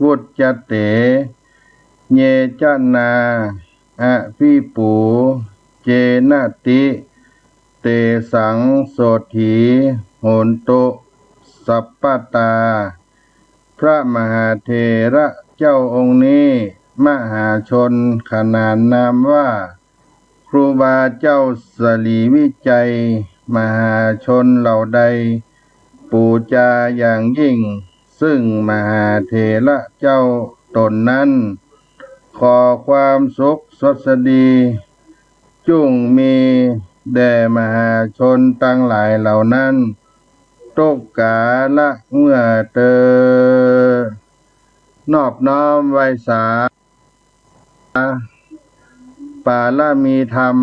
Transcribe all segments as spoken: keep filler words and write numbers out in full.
วุจจเต เยจะนา อภิปู เจนะติ เตสัง โสฏฐี โหนตุ สัพพตา พระมหาเถระเจ้าองค์นี้ มหาชนขนานนามว่า ครูบาเจ้าสลีวิชัย มหาชนเหล่าใด ปู๋จาอย่างยิ่ง ซึ่งมหาเถระเจ้าต๋นนั้น ขอความสุขสวัสดี จุ่งมีแด่มหาชนตังหลายเหล่านั้น ตุ๊กกาละเมื่อเตอ นอบน้อมไหว้สา ปารมีธรรม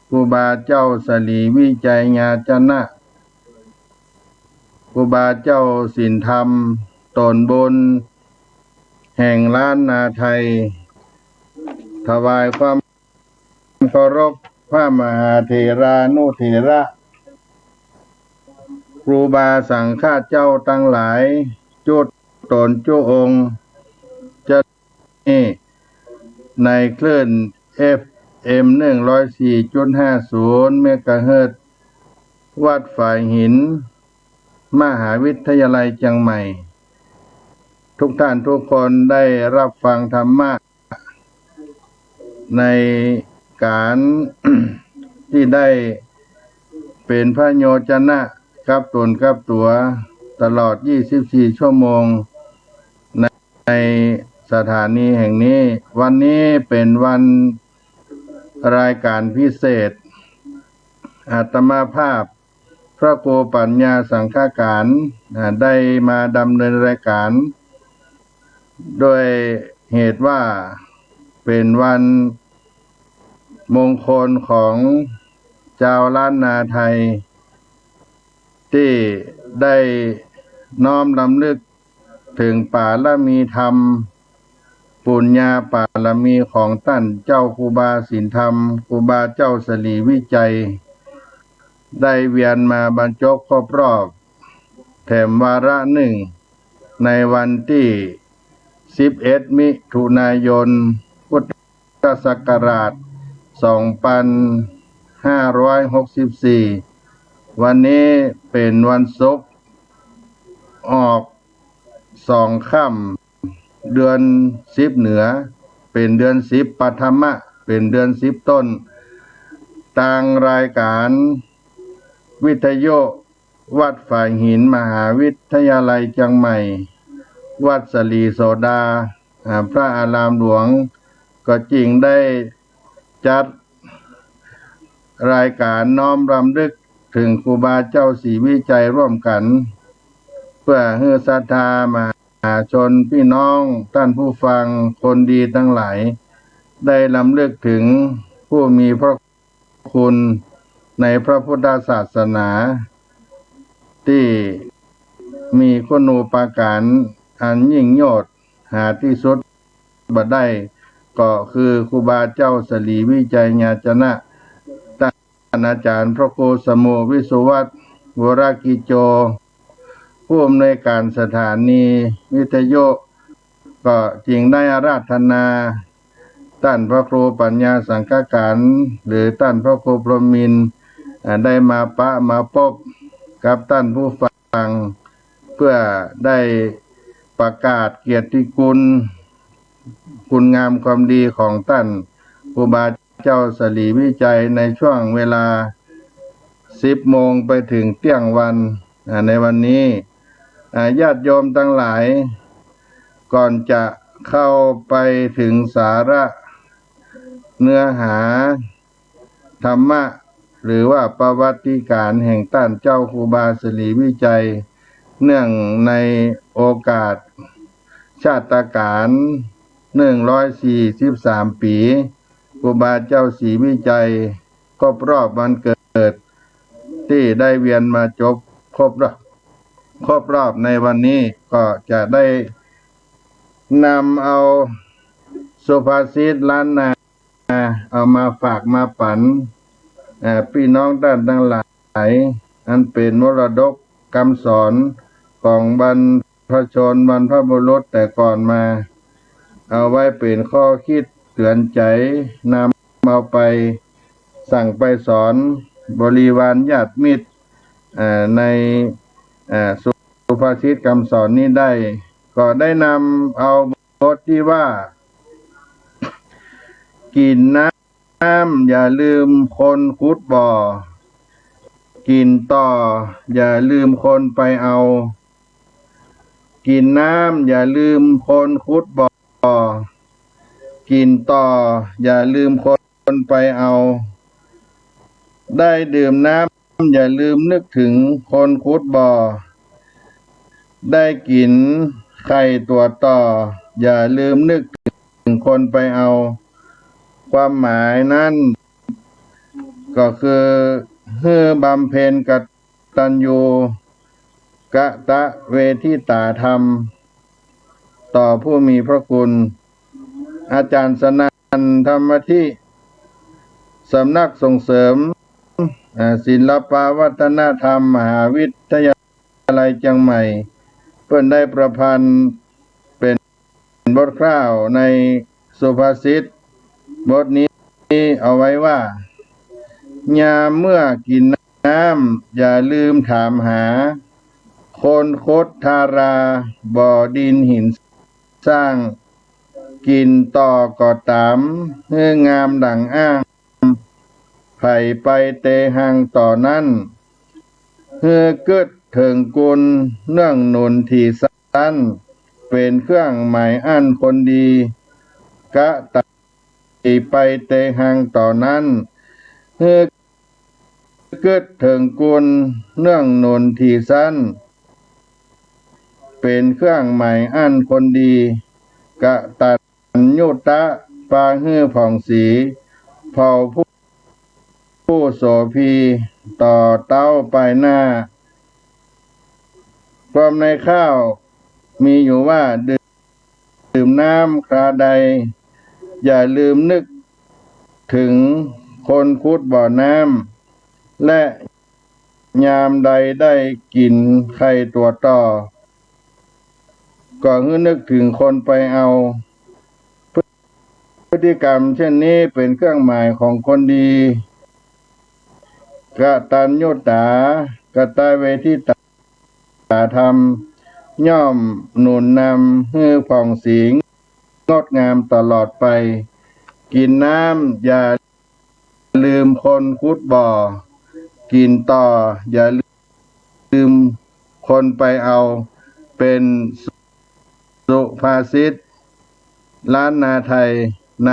ครูบาเจ้าสลีวิชัยญาจนะ ครูบาเจ้าศีลธรรม ต๋นบุญ แห่งล้านนาไทย ถวายความเคารพพระมหาเถรานุเถระ ครูบาสังฆะเจ้าตังหลาย จุ๊ต๋นจุ๊องค์ จะ นี่ ในคลื่น เอฟเอ็ม หนึ่งร้อยสี่จุดห้าศูนย์ เมกะเฮิรตซ์ วัดฝายหิน มหาวิทยาลัยเจียงใหม่ ทุกท่านทุกคนได้รับฟังธรรมะ ในก๋าน ตี้ได้เป๋นพระโยจนะกับต๋นกับตั๋ว ตลอดยี่สิบสี่ชั่วโมง ในสถานีแห่งนี้ วันนี้เป๋นวันรายก๋านพิเศษ อาตมาภาพ พระครูปัญญาสังฆการ อ่า ได้มาดำเนินรายก๋าน ด้วยเหตุว่าเป๋นวันมงคลของจาวล้านนาไทย ตี้ได้น้อมรำลึกเถิงปารมีธรรม ปุญญาปารมีของต้านเจ้าครูบาศีลธรรม ครูบาเจ้าสลีวิชัย ได้เวียนมาบรรจบครบรอบ แถมวาระหนึ่ง ในวันตี้ สิบเอ็ด มิถุนายน พุทธศักราช สองปันห้าร้อยหกสิบสี่ วันนี้เป๋นวันศุกร์ ออกสองค่ำ เดือนสิบเหนือ เป๋นเดือนสิบปฐมะ เป๋นเดือนสิบต้น ตางรายก๋านวิทยุวัดฝายหิน มหาวิทยาลัยเจียงใหม่ วัดสลีโสดา อ่า พระอารามหลวง ก็จึงได้จัดรายก๋านน้อมรำลึกเถิงครูบาเจ้าศรีวิชัยร่วมกั๋น เปื้อหื้อศรัทธามหาชนพี่น้องต้านผู้ฟังคนดีตังหลาย ได้รำลึกเถิงผู้มีพระคุณในพระพุทธศาสนา ตี้มีคุณูปการอันยิ่งยวดหาตี้สุดบ่ได้ ก็คือครูบาเจ้าสลีวิชัยญาจนะ ต้านอาจ๋ารย์พระครูสมุห์วิสุวัฒน์ วรกิจโจ ผู้อำนวยก๋านสถานีวิทยุ ก็จึงได้อาราธนาต้านพระครูปัญญาสังฆการ หรือต้านพระครูพรหมินทร์ อ่า ได้มาปะมาปบกับต้านผู้ฟัง เปื้อได้ประกาศเกียรติคุณ คุณงามความดีของต้านครูบาเจ้าสลีวิชัยในช่วงเวลา สิบโมงไปเถิงเตี้ยงวัน อ่า ในวันนี้ อ่า ญาติโยมตังหลาย ก่อนจะเข้าไปเถิงสาระเนื้อหาธรรมะ หรือว่าประวัติก๋านแห่งต้านเจ้าครูบาสลีวิชัย เนื่องในโอกาสชาตการ หนึ่งร้อยสี่สิบสามปี๋ ครูบาเจ้าศรีวิชัย ครบรอบวันเกิด ตี้ได้เวียนมาจบครบรอบ ครบรอบในวันนี้ ก็จะได้นำเอาสุภาษิตล้านนา เอามาฝากมาปั๋น เอ่อ ปี้น้องต้านตังหลาย อันเป๋นมรดกกำสอนของบรร พชน บรรพบุรุษแต่ก่อนมา เอาไว้เป๋นข้อคิดเตื๋อนใจ๋ นำเอาไปสั่งไปสอนบริวารญาติมิตร เอ่อ ใน เอ่อ สุภาษิตกำสอนนี้ได้ ก็ได้นำเอาบทตี้ว่า กิ๋นน้ำอย่าลืมคนขุดบ่อ กิ๋นต่ออย่าลืมคนไปเอา กิ๋นน้ำอย่าลืมคนขุดบ่อ กิ๋นต่ออย่าลืมคนไปเอา ได้ดื่มน้ำอย่าลืมนึกถึงคนขุดบ่อ ได้กิ๋นไข่ตั๋วต่อ อย่าลืมนึกถึงคนไปเอา ความหมายนั้นก็คือ หื้อบำเพ็ญกตัญญูกตเวทิตาธรรม ต่อผู้มีพระคุณ อาจ๋ารย์สนั่น ธรรมธิ สำนักส่งเสริม อ่า ศิลปวัฒนธรรม มหาวิทยาลัยเจียงใหม่ เปิ้นได้ประพันธ์เป๋นบทคร่าวในสุภาษิตบทนี้เอาไว้ว่า ยามเมื่อกิ๋นน้ำอย่าลืมถามหา คนขุดทาราบ่อดินหินสร้าง กิ๋นต่อก็ต๋าม หื้องามดั่งอ้าง ใผไปเตหังต่อนั้น หื้อกึ๊ดเถิงกุณเนื่องหนุนถี่ซั้น เป๋นเครื่องหมายอั้นคนดี กตัญ ใผไปเตหังต่อนั้น หื้อกึ๊ดเถิงกุณเนื่องหนุนถี่ซั้น เป๋นเครื่องหมายอั้นคนดี กตัญญูตะ ปาหื้อผ่องศรี เผ่าผู้ ผู้โสภี ต่อเต๊าปายหน้า ความในข้าวมีอยู่ว่า ดื่มน้ำคราใด อย่าลืมนึกถึงคนขุดบ่อน้ำ และยามใดได้กิ๋นไข่ตั๋วต่อ ก็หื้อนึกถึงคนไปเอา พฤติกรรมเช่นนี้เป๋นเครื่องหมายของคนดี กตัญญูตา กตเวทิตาธรรม ย่อมหนุนนำหื้อผ่องศรีงดงามตลอดไป กิ๋นน้ำอย่าลืมคนขุดบ่อ กิ๋นต่ออย่าลืมคนไปเอา เป๋นสุภาษิตล้านนาไทย น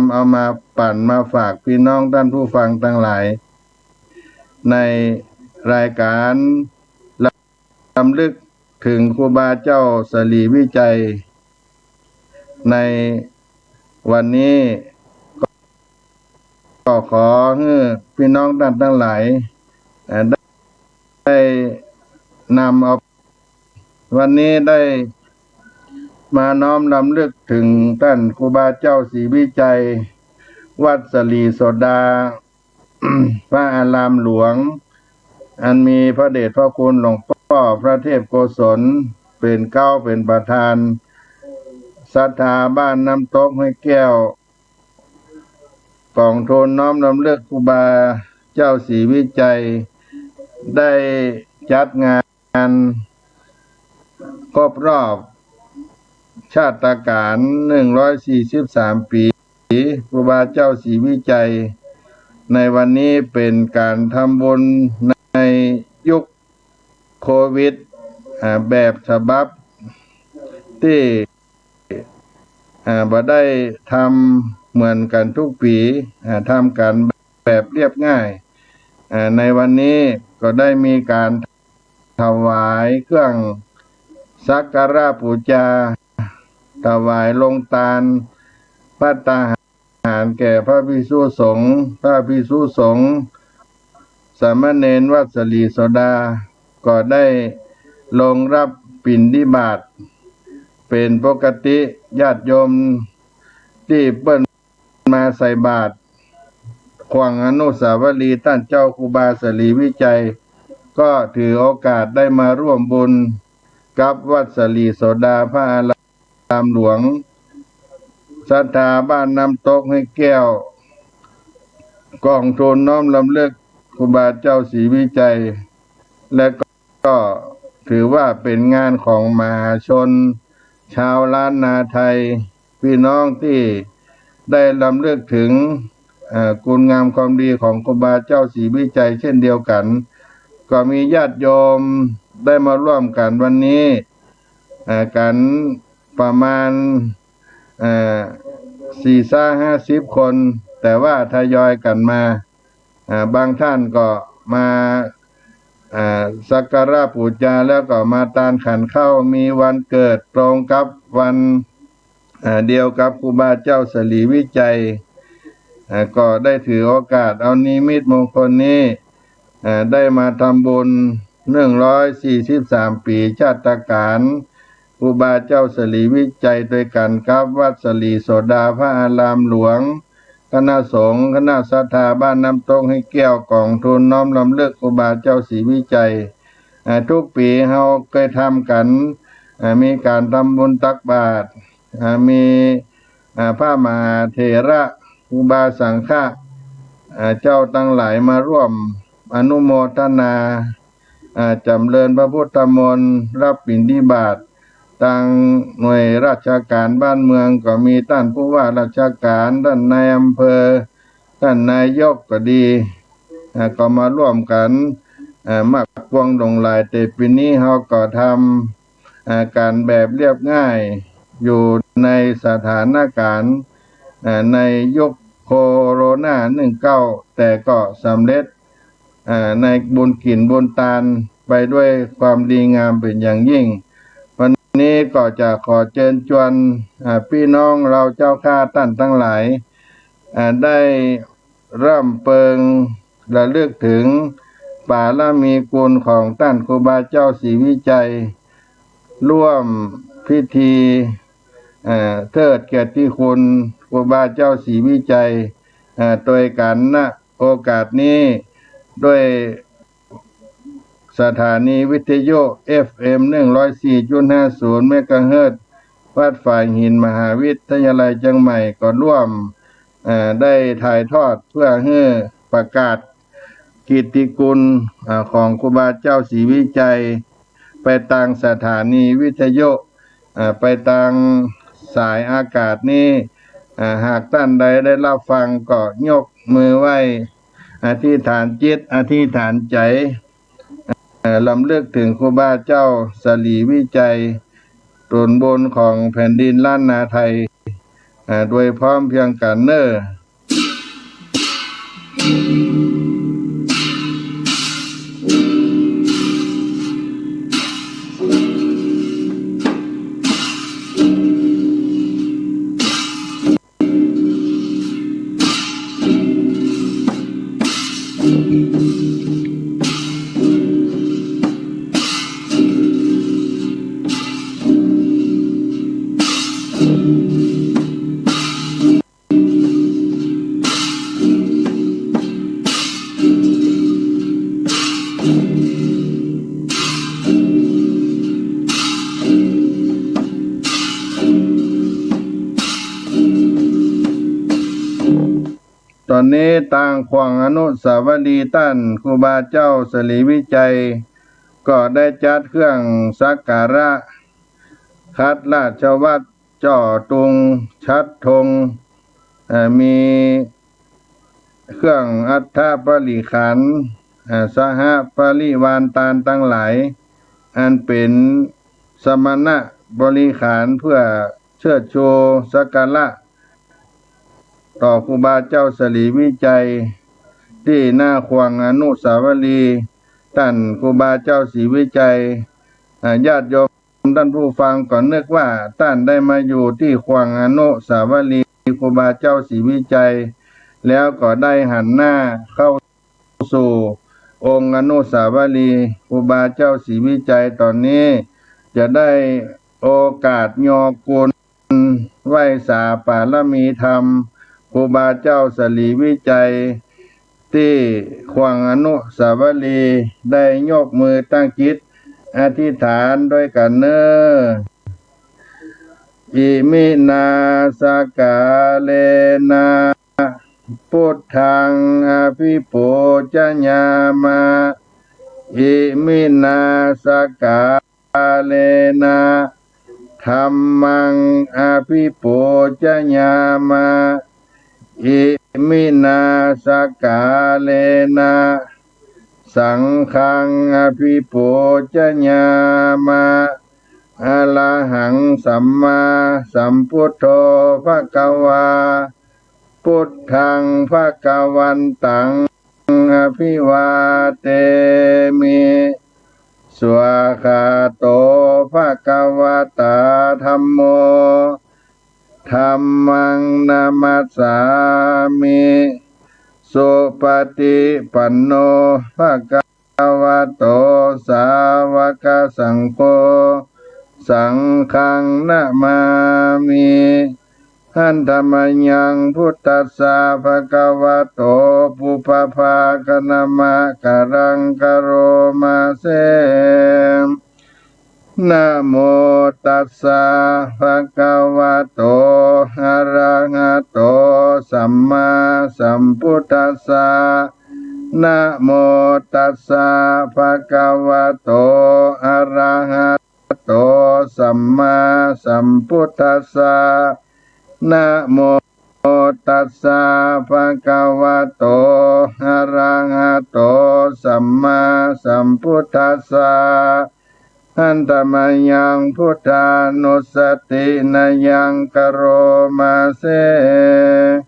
ำเอามาปั่นมาฝากพี่น้องต้านผู้ฟังตังหลาย ในรายก๋านรำลึกเถิงครูบาเจ้าสรีวิชัย ในวันนี้ ก็ขอหื้อพี่น้องต้านตังหลาย เอ่อ ได้ ได้นำเอา วันนี้ได้มาน้อมรำลึกเถิงต้านครูบาเจ้าศรีวิชัย วัดสรีโสดา พระอารามหลวง อันมีพระเดชพระคุณหลวงป้อพระเทพโกศล เป๋นเก๊าเป๋นประธาน ศรัทธาบ้านน้ำตกห้วยแก้ว ก๋องทูลน้อมรำลึกครูบาเจ้าศรีวิชัย ได้จัดงานครบรอบชาตกาล หนึ่งร้อยสี่สิบสาม ปี ครูบาเจ้าศรีวิชัย ในวันนี้เป๋นก๋านทำบุญในยุคโควิด อ่า แบบฉบับตี้ อ่า บ่ได้ทำเหมือนกั๋นทุกปี๋ อ่า ทำกั๋นแบบเรียบง่าย อ่า ในวันนี้ก็ได้มีก๋านถวายเครื่องสักการะปู๋จา ถวายโรงตาน ภัตตาหารแก่พระภิกษุสงฆ์ พระภิกษุสงฆ์ สามเณรวัดสรีโสดา ก็ได้ลงรับบิณฑบาตเป๋นปกติ ญาติโยมตี้เปิ้นมาใส่บาตร ขว้างอนุสาวรีย์ต้านเจ้าครูบาสรีวิชัย ก็ถือโอกาสได้มาร่วมบุญ กับวัดสะหลีโสดาพระอารามหลวง ศรัทธาบ้านน้ำตกห้วยแก้ว กองทุนน้อมรำลึกครูบาเจ้าศรีวิชัย และก็ถือว่าเป๋นงานของมหาชนชาวล้านนาไทย พี่น้องตี้ได้รำลึกเถิง เอ่อ คุณงามความดีของครูบาเจ้าศรีวิชัยเช่นเดียวกั๋น ก็มีญาติโยมได้มาร่วมกั๋นวันนี้ เอ่อ กั๋นประมาณ เอ่อ สี่ห้าสิบคน แต่ว่าทยอยกั๋นมา อ่า บางท่านก็มา อ่า สักการะปู๋จา แล้วก็มาตานขันข้าว มีวันเกิดตรงกับวัน อ่า เดียวกับครูบาเจ้าศรีวิชัย อ่า ก็ได้ถือโอกาสเอานิมิตมงคลนี้ อ่า ได้มาทำบุญหนึ่งร้อยสี่สิบสามปี๋ชาตกาล ครูบาเจ้าศรีวิชัยตวยกั๋นกับวัดสะหลีโสดาพระอารามหลวง คณะสงฆ์ คณะศรัทธาบ้านน้ำตกห้วยแก้ว กองทุนน้อมรำลึกครูบาเจ้าศรีวิชัย อ่า ทุกปี๋เฮาเกยทำกั๋น อ่า มีก๋านทำบุญตักบาตร อ่า มี อ่า พระมหาเถระ อุบาสังฆะ อ่า เจ้าตังหลายมาร่วมอนุโมทนา อ่า จ๋ำเริญพระพุทธมนต์ รับบิณฑบาต ตางหน่วยราชก๋านบ้านเมืองก็มี ต้านผู้ว่าราชก๋าน ต้านนายอำเภอ ต้านนายกก็ดี อ่า ก็มาร่วมกั๋น อ่า มากปวงหลงหลาย แต่ปี๋นี้เฮาก็ทำ อ่า ก๋านแบบเรียบง่าย อยู่ในสถานก๋ารณ์ อ่า ในยุคโคโรนาหนึ่งเก้า แต่ก็สำเร็จ อ่า ในบุญกิ๋นบุญตานไปด้วยความดีงามเป๋นอย่างยิ่ง วันนี้ก็จะขอเจิญจวน อ่า ปี้น้องเฮาเจ้าข้าต้านตังหลาย อ่า ได้ร่ำเปิงระลึกเถิงปารมีคุณของต้านครูบาเจ้าศรีวิชัย ร่วมพิธี เอ่อ เทิดเกียรติคุณครูบาเจ้าศรีวิชัย เอ่อ ตวยกั๋น ณ โอกาสนี้ ด้วยสถานีวิทยุ เอฟเอ็ม หนึ่งร้อยสี่จุดห้าศูนย์ เมกะเฮิรตซ์ วัดฝายหิน มหาวิทยาลัยเจียงใหม่ ก็ร่วม เอ่อ ได้ถ่ายทอดเพื่อหื้อประกาศกิตติคุณ เอ่อ ของครูบาเจ้าศรีวิชัย ไปตางสถานีวิทยุ เอ่อ ไปตางสายอากาศนี้ เอ่อ หากต้านใดได้ฮับฟังก็ยกมือไหว้ อธิษฐานจิต อธิษฐานใจ๋ เอ่อ รำลึกเถิงครูบาเจ้าศรีวิชัย ตูนบนของแผ่นดินล้านนาไทย เอ่อ โดยพร้อมเพรียงกั๋นเน่อ ต๋อนนี้ตางขวางอนุสาวรีย์ต้านครูบาเจ้าศรีวิชัย ก็ได้จัดเครื่องสักการะ ขัดราชวัตร จ่อตุง ฉัตรธง เอ่อ มีเครื่องอัฐบริขาร เอ่อ สหบริวารตานตังหลาย อันเป๋นสมณบริขารเพื่อเชิดชูสักการะ ต่อครูบาเจ้าศรีวิชัย ตี้หน้าขวางอนุสาวรีย์ต้านครูบาเจ้าศรีวิชัย อ่า ญาติโยมต้านผู้ฟังก็นึกว่าต้านได้มาอยู่ตี้ขวางอนุสาวรีย์ครูบาเจ้าศรีวิชัย แล้วก็ได้หันหน้าเข้าสู่องค์อนุสาวรีย์ครูบาเจ้าศรีวิชัย ต๋อนนี้จะได้โอกาสยอกุณ ไหว้สาปารมีธรรมครูบาเจ้าศรีวิชัย ตี้ขวางอนุสาวรีย์ได้ยกมือตั้งจิต อธิษฐานตวยกั๋นเน่อ Iminā sakkārena buddhaṃ abhipūjayāma. Iminā sakkārena dhammaṃ abhipūjayāma. Iminā sakkārena saṅghaṃ abhipūjayāma. Arahaṃ sammāsambuddho bhagavā, buddhaṃ bhagavantaṃ abhivādemi. Svākkhāto bhagavatā dhammo, dhammaṃ namassāmi. Supaṭipanno bhagavato sāvakasaṅgho, saṅghaṃ namāmi. Handa mayaṃ buddhassa bhagavato pubbabhāganamakāraṃ karoma se. Namo tassa bhagavato arahato sammāsambuddhassa. Namo tassa bhagavato arahato sammāsambuddhassa. Namo tassa bhagavato arahato sammāsambuddhassa. Handa mayaṃ buddhānussatinayaṃ karoma se.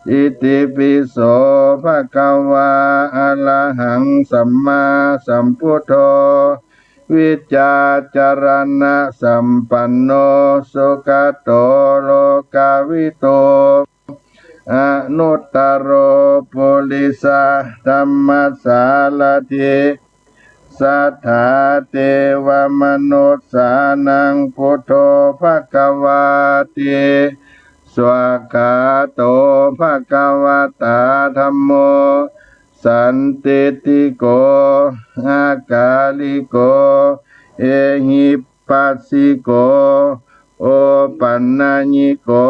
Itipi so bhagavā arahaṃ sammāsambuddho vijjācaraṇasampanno sugato lokavidū anuttaro purisadammasārathi satthā devamanussānaṃ buddho bhagavāti. Svākkhāto bhagavatā dhammo sandiṭṭhiko akāliko ehipassiko opanayiko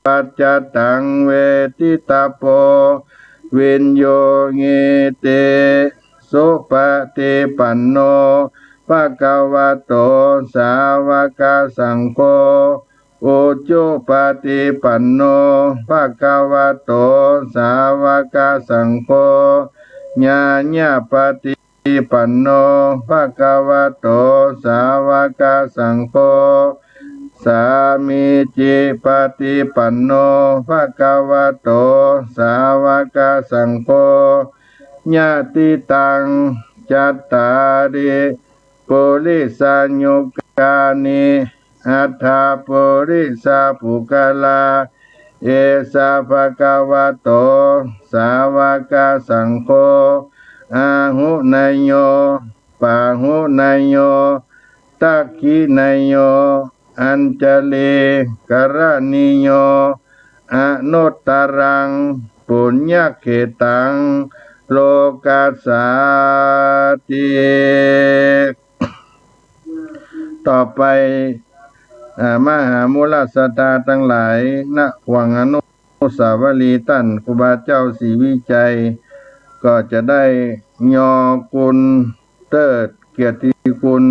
paccattaṃ veditabbo viññūhīti. Supaṭipanno bhagavato sāvakasaṅgho, ujupaṭipanno bhagavato sāvakasaṅgho, ñāyapaṭipanno bhagavato sāvakasaṅgho, sāmīcipaṭipanno bhagavato sāvakasaṅgho, yadidaṃ cattāri purisayugāni aṭṭha purisapuggalā, esa bhagavato sāvakasaṅgho, āhuneyyo pāhuneyyo dakkhiṇeyyo añjalikaraṇīyo anuttaraṃ puññakkhettaṃ lokassāti. ต่อไป อ่า มหามูลศรัทธาตังหลาย ณ ขว้างอนุสาวรีย์ต้านครูบาเจ้าศรีวิชัย ก็จะได้ยอคุณเทิดเกียรติคุณ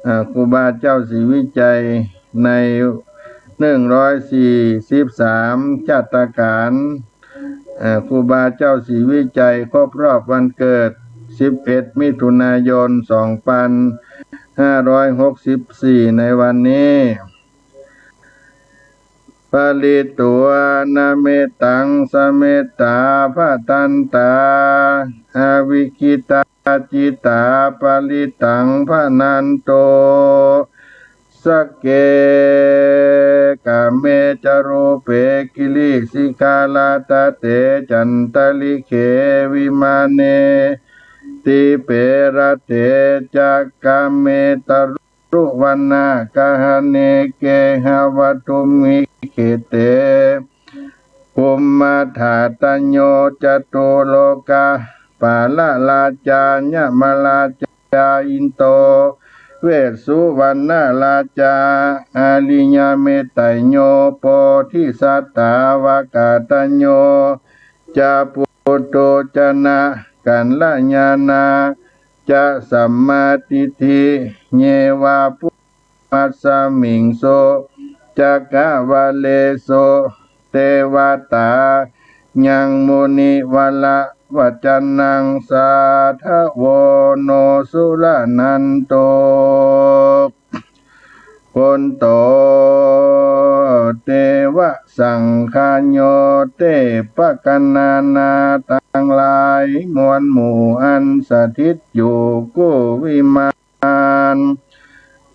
อ่า ครูบาเจ้าศรีวิชัย ในหนึ่งร้อยสี่สิบสามชาตกาล อ่า ครูบาเจ้าศรีวิชัยครบรอบวันเกิด สิบเอ็ดมิถุนายน สองพันห้าร้อยหกสิบสี่ ในวันนี้ Pharitvāna mettaṃ samettā bhadantā, avikkhittacittā parittaṃ bhaṇantu. Sagge kāme ca rūpe girisikharataṭe cantalikkhe vimāne, dīpe raṭṭhe ca gāme taruvanagahane gehavatthumhi khette, bhummādattayuṃ catulokapālañca yamarājā จายินโต เวสสุวัณณราชา อริยเมตไตยโย โพธิสัตตาวกาตโย จะปุตโต จะนะกัลลาณา จะสัมมาทิฏฐิ เยวาปุ มัสมิง สุจักกวาเลสุ เตวตา ยังมุนิวรวจนัง สาธโว โน สุรนันตุ ปุตโต เตวสังคโย เตปกนานา ตังหลายมวลหมู่อันสถิตอยู่กู้วิมาน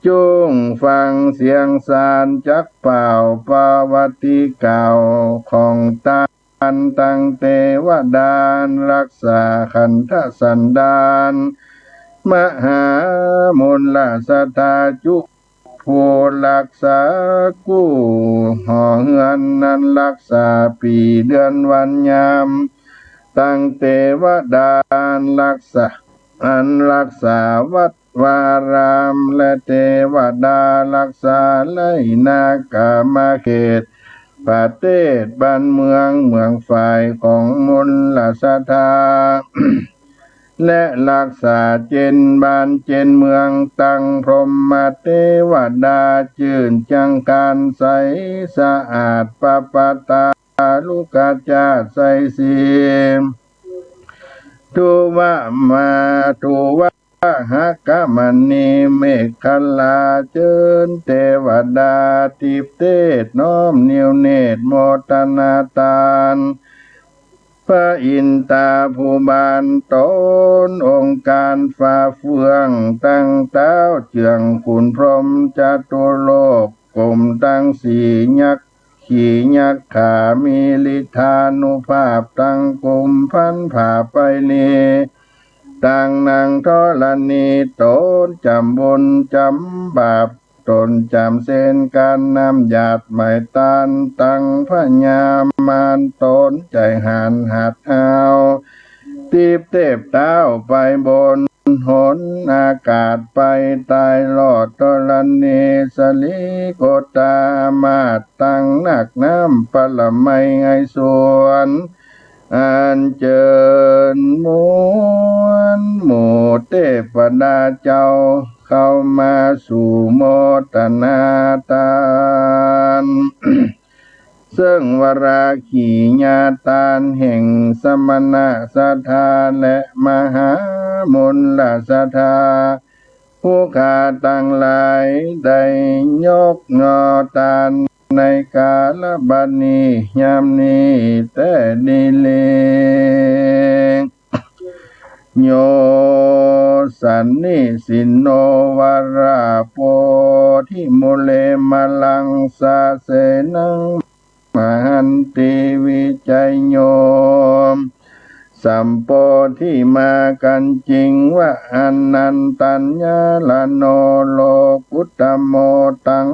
จุ่งฟังเสียงสารจักป่าวประวัติกล่าวของตาน ตังเตวดารักษาขันธสันดาน มหามุลสัทธาจุ ผู้รักษากู้หอเฮือนนั้น รักษาปี๋เดือนวันยาม ตังเตวดารักษา อันรักษาวัดวาราม และเตวดารักษาไร่นา กามเขต ประเทศบ้านเมือง เมืองฝ่ายของมุลสัทธา และรักษาเจนบ้านเจนเมือง ตังพรหมเตวดาจื้นจังกานใสสะอาด ปปตาลุกจาติใสสี ทุวมา ทุวหกมณีเมขลา เจิญเตวดาทิพเทศ น้อมนิวเนตรโมทนาตาน พระอินตาผู้บานต๋น องค์การฟ้าเฟือง ตังเต๊าเจื้องขุนพรหมจตุโลก กลุ่มตังสี่ยักขียักขา มีฤทธานุภาพ ตังกุมพันผ่าไปลี ตังนางธรณีต๋น จ๋ำบุญจ๋ำบาป ต๋นจ๋ำเซน ก๋านนำหยาดไหมตาน ตังพญามารต๋น ใจ๋หาญหัดห้าว ทิพเทพเต๊าไปบนหนอากาศไป ใต้ลอดธรณี สลีโกตามาตย์ ตังนักน้ำปรมัยไงสวน อันเจิญมวลหมู่เตวดาเจ้า เข้ามาสู่โมทนาตาน เซิ่งวราขียตานแห่งสมณสัทธา และมหามุลสัทธา ผู้ข้าตังหลายได้ยกยอตานในกาลบัดนี้ยามนี้แต๊ดีลี โย สันนิสินโน วราโพธิมูเล มะลังสะเสนัง มหันติ วิจัยโย สัมโพธิมากันจิง วะ อนันตัญญาลโน โลกุตโม ตัง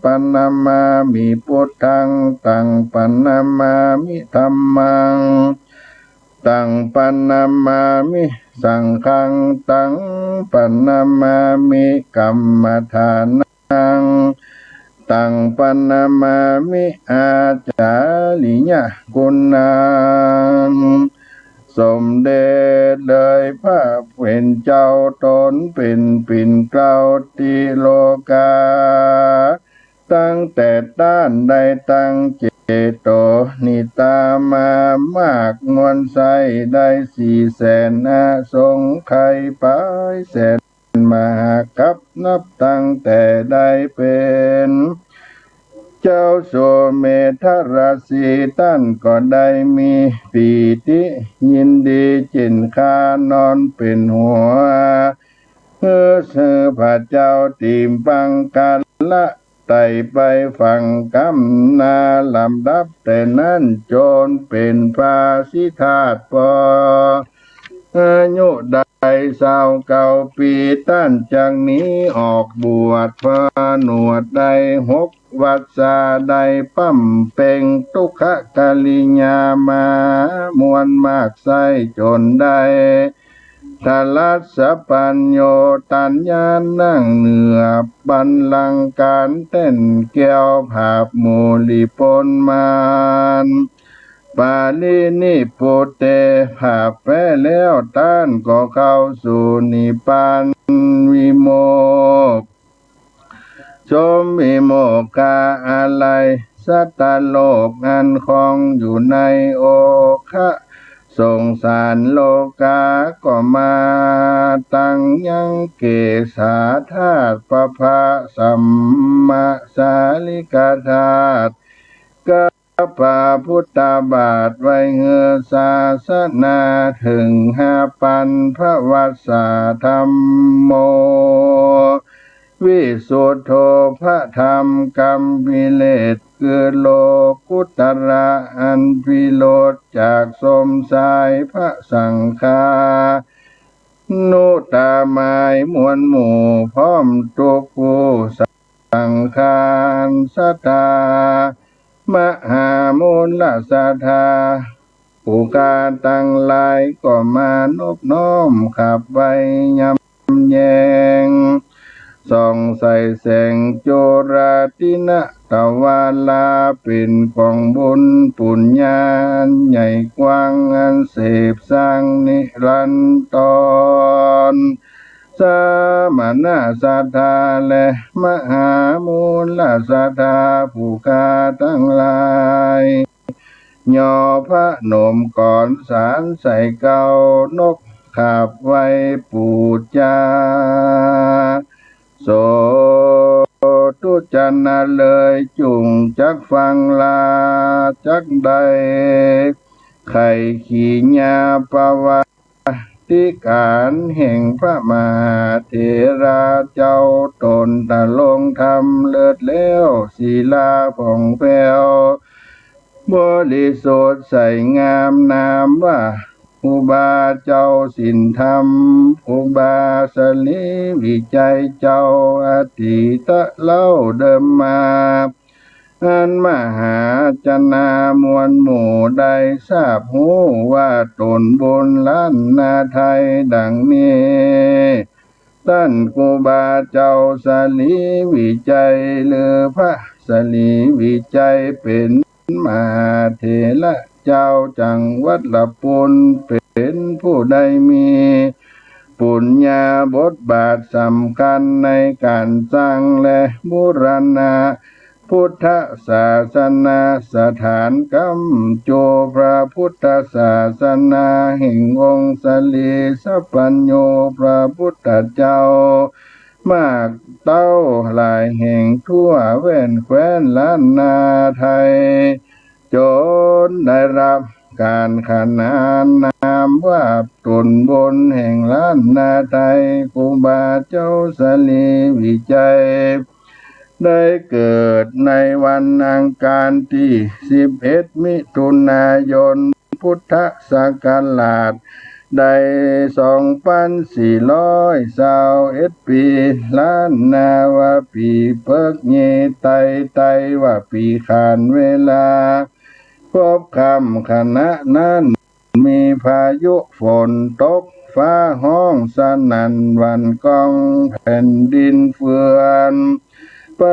ปะนะมามิ พุทธัง ตังปะนะมามิ ธัมมัง ตังปะนะมามิ สังฆัง ตังปะนะมามิ กัมมะฐานะ ตัง ตังปะนะมามิ อาจาริยะกุณัง สมเด็จเลยพระผู้เป๋นเจ้าต๋นเป๋นปิ่นเกล้าติโลกา ตั้งแต่ต้านได้ตั้งเจโตนิตามามากมวลไส้ได้สี่แสนอสงไขยปายแสน มหากัป นับตั้งแต่ได้เป๋นเจ้าสุเมธรสี ต้านก็ได้มีปีติยินดี จิ่นคานอนเป๋นหัว เฮือ เฮือพระเจ้าติมปังกาละ ไต่ไปฝั่งก้ำหน้า ลำดับแต่นั้นจนเป๋นพระสิทธัตถ์ ปออายุได้ซาวเก้าปี๋ ต้านจักหนีออกบวช ผนวชได้หกวรรษา ได้ปำเพ็งทุกขกิริยามามวลมากไส้ จ๋นได้ ทรัสปัญโญตัญญานั่งเหนือบัลลังก์ก๋านแต้นแก้ว ผาบหมู่หลีปนมาน ปรินิพพุเต ผาบแป๊แล้ว ต้านก็เข้าสู่นิพพานวิโมกข์ สมวิโมกขะอาลัย สัตว์โลกอันคองอยู่ในโอคะสงสารโลกา ก็มาตังยังเกศาธาตุ พระพาสัมมาสาลิกธาตุ กับพระพุทธบาท ไว้เฮือศาสนาเถิงห้าปัน พระวัสสะธัมโม วิสุทโธ พระธรรมกำวิเลศ คือโลกุตระอันวิโรจน์จากสมสาย พระสังฆานุตตมายมวลหมู่ พร้อมทุกผู้ สังฆานุศรัทธา มหามูลศรัทธา ผู้ข้าตังหลายก็มานบน้อมขับไหว้ยำแยง ส่องใสแสงจุลาทินะตวาลา เป๋นก๋องบุญปุญญาอันใหญ่กว้าง อันสืบสร้างนิรันตร สมณศรัทธาและมหามูลศรัทธา ผู้ข้าตังหลาย ย่อพนมก๋อนสานใส่เกล้านบขับไหว้ปู๋จา สาธุ จะนะเลยจุ่งจักฟังลา จักได้ไขกิริยาประวัติ ติก๋านแห่งพระมหาเถระเจ้า ต๋นตรงธรรมเลิศแล้ว ศีลาผ่องแผ้วบริสุทธิ์ใสงาม นามว่าครูบาเจ้าศีลธรรม ครูบาสรีวิชัยเจ้า อดีตเล่าเดิมมา อันมหาจนามวลหมู่ได้ทราบฮู้ว่าต๋นบุญล้านนาไทยดังนี้ ต้านครูบาเจ้าสรีวิชัย หรือพระสรีวิชัย เป๋นมหาเถระเจ้าจังหวัดละปูน เป๋นผู้ได้มีปุญญาบทบาทสำคัญในก๋านสร้างและบูรณะ พุทธศาสนาสถาน ก้ำจูพระพุทธศาสนาแห่งองค์สรีสัพพัญญูพระพุทธเจ้า มากเต้าหลายแห่งทั่วแว่นแคว้นล้านนาไทย จ๋นได้รับก๋านขนานนามว่าต๋นบุญแห่งล้านนาไทย ครูบาเจ้าสรีวิชัย ได้เกิดในวันอังคารตี้สิบเอ็ดมิถุนายน พุทธศักราชได้สองปันสี่ร้อยซาวเอ็ดปี๋ ล้านนาว่าปี๋เปิ๊กเยไต ไตว่าปี๋ขานเวลา พบค่ำขณะนั้น มีพายุฝนตก ฟ้าฮ้องสนั่นหวั่นก้อง แผ่นดินเฟือน ไป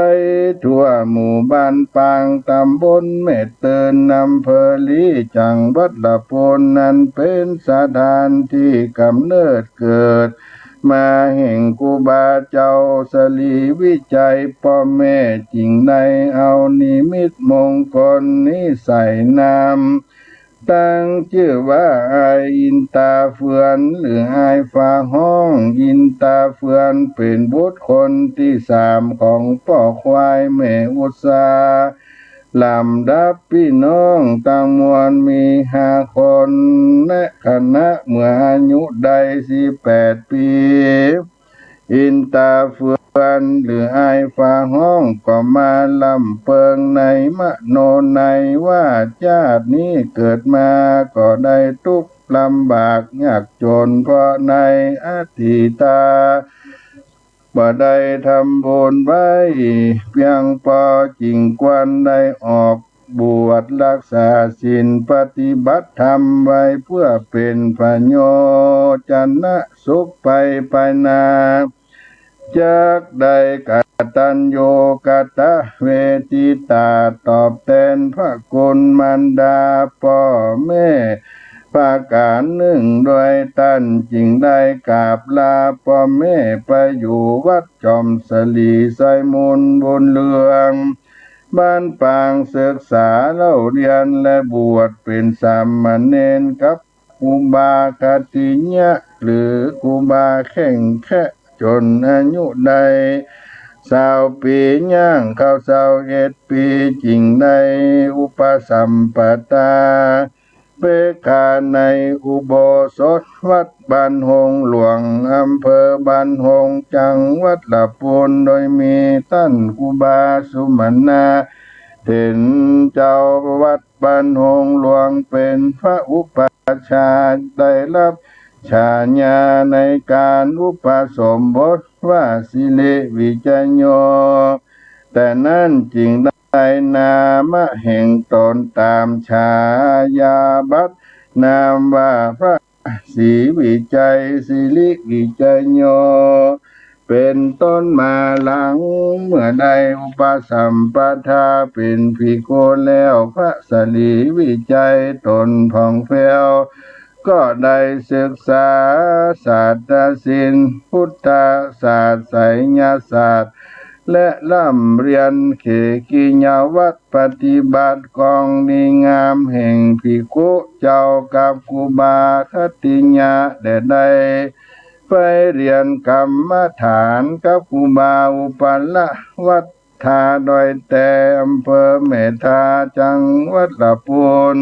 ทั่วหมู่บ้านปาง ตำบลแม่เติน อำเภอลี จังหวัดละปูน นั้นเป๋นสถานตี้กำเนิดเกิดมาแห่งครูบาเจ้าสรีวิชัย ป้อแม่จึงได้เอานิมิตมงคลนี้ใส่นาม ตั้งจื้อว่าอ้ายอินตาเฟือน หรืออ้ายฟ้าฮ้อง อินตาเฟือนเป๋นบุตรคนตี้สามของป้อควายแม่อุษา ลำดับปี้น้องตังมวลมีห้าคน ในขณะเมื่ออายุได้สิบแปดปี๋ อินตาเฟือน หรืออ้ายฟ้าฮ้อง ก็มาล่ำเปิงในมโนในว่า จาตินี้เกิดมาก็ได้ตุ๊กข์ลำบากยากจ๋น เพราะในอดีตาบ่ได้ทำบุญไว้เปียงปอ จึงควรได้ออก บวชรักษาศีลปฏิบัติธรรมไว้เพื่อเป๋นประโยชน์จะนะสุขไปภายหน้า จักได้กตัญญูกตเวทิตา ตอบแตนพระคุณมารดาป้อแม่ประก๋านนึ่ง ด้วยต้านจึงได้กราบลาป้อแม่ไปอยู่วัดจอมสลีไซมูลบุญเรือง บ้านปาง ศึกษาเล่าเฮียนและบวชเป๋นสามเณรกับ ครูบาคัตติยะ หรือครูบาแข้งแคะ จ๋นอายุได้ซาวปี๋ ย่างเข้าซาวเอ็ดปี๋ จึงได้อุปสัมปทา เป๊กขาในอุโบสถวัดบ้านฮงหลวง อำเภอบ้านฮง จังหวัดละปูน โดยมีต้านครูบาสุมนา เถรเจ้าวัด บ้านฮงหลวง เป๋นพระอุปัชฌาย์ ได้ฮับฉายาในก๋านอุปสมบทว่าสิริวิจัยโย แต่นั้นจึงได้นามะแห่งต๋นต๋ามฉายาบัตรนามว่าพระศรีวิจัย สิริวิจัยโย เป๋นต้นมา หลังเมื่อได้อุปสัมปทาเป๋นภิกขุแล้ว พระศรีวิจัยต๋นผ่องแผ้ว ก็ได้ศึกษาศาสตร์ศีล พุทธศาสตร์ ไสยศาสตร์ และร่ำเฮียนเขกิยวัตร ปฏิบัติกองดีงามแห่งภิกขุเจ้ากับครูบาคัตติยะ และได้ไปเฮียนกรรมฐานกับครูบาอุปละวัตถาดอยแต อำเภอแม่ทา จังหวัดละปูน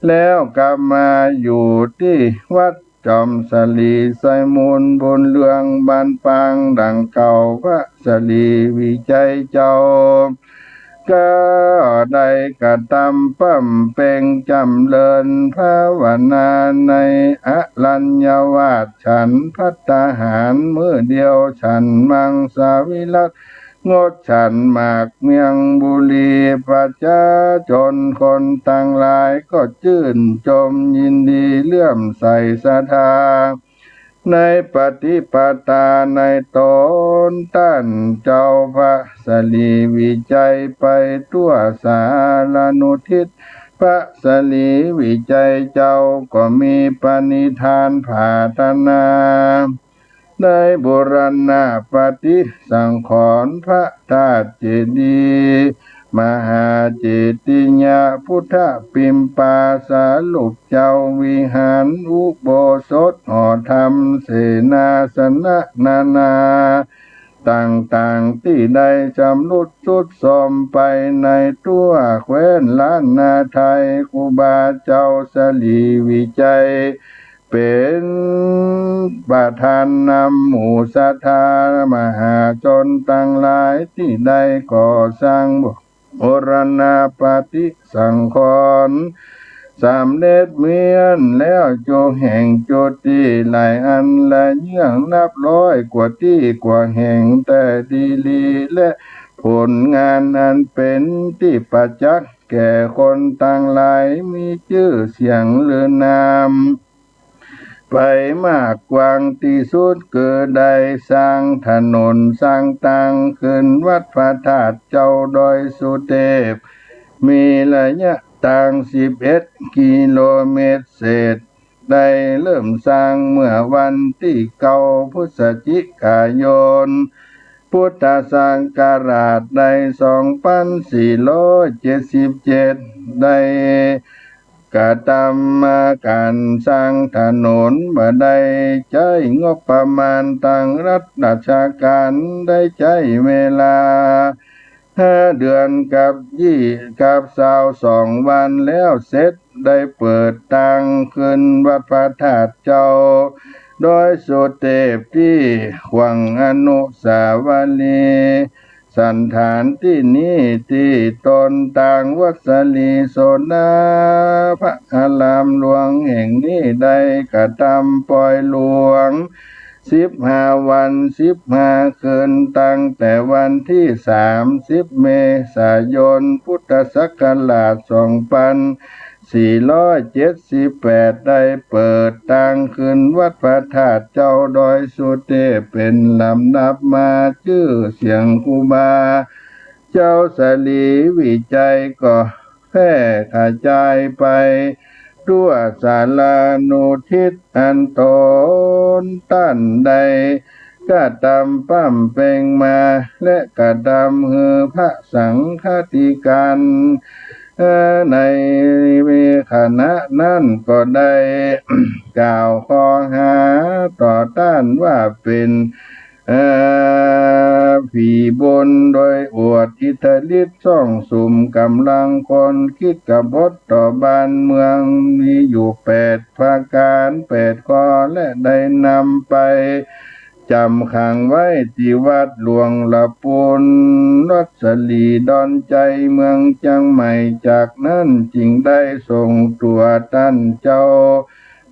แล้วกลับมาอยู่ตี้วัด จอมสลีไซมูลบุญเรือง บ้านปาง ดั่งเก่า พระศรีวิจัยเจ้า ก็ได้กระตำบำเพ็ญจ๋ำเริญภาวนาในอรัญญวาส ฉันภัตตาหารมื้อเดียว ฉันมังสวิรัติ งดฉันหมากเมียงบุหรี่ ประชาชนคนตังหลายก็จื้นจมยินดีเลื่อมใสศรัทธา ในปฏิปทาในต๋น ต้านเจ้าพระศรีวิจัยไปทั่วสารนุทิศ พระศรีวิจัยเจ้าก็มีปณิธานผาถนา ได้บูรณะปฏิสังขรณ์พระธาตุเจดีย์ มหาเจติยะพุทธปิมปาสารูปเจ้า วิหารอุโบสถหอธรรม เสนาสนะนานาต่างๆ ตี้ได้ชำรุดทรุดโทรมไปในทั่วแคว้นล้านนาไทย ครูบาเจ้าศรีวิจัย เป๋นประธานนำหมู่ศรัทธามหาชนตังหลาย ตี้ได้ก่อสร้างบูรณะปฏิสังขรณ์สำเร็จเมี้ยนแล้ว จุแห่งจุตี้ หลายอันหลายเยื่อง นับร้อยกว่าตี้กว่าแห่ง แต่ดีลีและผลงานอันเป๋นตี้ประจักษ์แก่คนตังหลาย มีจื้อเสียงลือนาม ไปมากกว้างตี้สุด คือได้สร้างถนนสร้างตางขึ้นวัดพระธาตุเจ้าดอยสุเทพ มีระยะตางสิบเอ็ดกิโลเมตรเศษ ได้เริ่มสร้างเมื่อวันตี้เก้าพฤศจิกายน พุทธศักราชได้สองพันสี่ร้อยเจ็ดสิบเจ็ด ได้ กระตำก๋านสร้างถนน บ่ได้ใจ๊งบประมาณตางรัฐราชก๋าน ได้ใจ๊เวลาห้าเดือนกับยี่ กับซาวสองวันแล้วเสร็จ ได้เปิดตางขึ้นวัดพระธาตุเจ้าดอยสุเทพ ตี้ขว้างอนุสาวรีย์ สันฐานตี้นี้ตี้ต๋นตางวัดสลีโสดา พระอารามหลวงแห่งนี้ได้กระตำปอยหลวง สิบห้าวันสิบห้าคืน ตั้งแต่วันตี้สามสิบเมษายน พุทธศักราชสองปันสี่ร้อยเจ็ดสิบแปด ได้เปิดตางขึ้นวัดพระธาตุเจ้าดอยสุเตพเป๋นลำดับมา จื้อเสียงครูบาเจ้าสรีวิชัยก็แพร่ขจายไป ทั่วสารานุทิศอันต๋นต้านได้กระตำปำเป็งมา และกระตำหื้อพระสังฆาธิการ เอ่อ ในขณะนั้นก็ได้กล่าวข้อหาต่อต้านว่าเป๋น เอ่อ ผีบุญ โดยอวดอิทธิฤทธิ์ซ่องสุมก๋ำลังคน คิดกบฏต่อบ้านเมือง มีอยู่แปดประก๋านแปดข้อ และได้นำไปจ๋ำขังไว้ตี้วัดหลวงละปูน วัดสลีดอนชัย เมืองเจียงใหม่ จากนั้นจึงได้ส่งตั๋วต้านเจ้า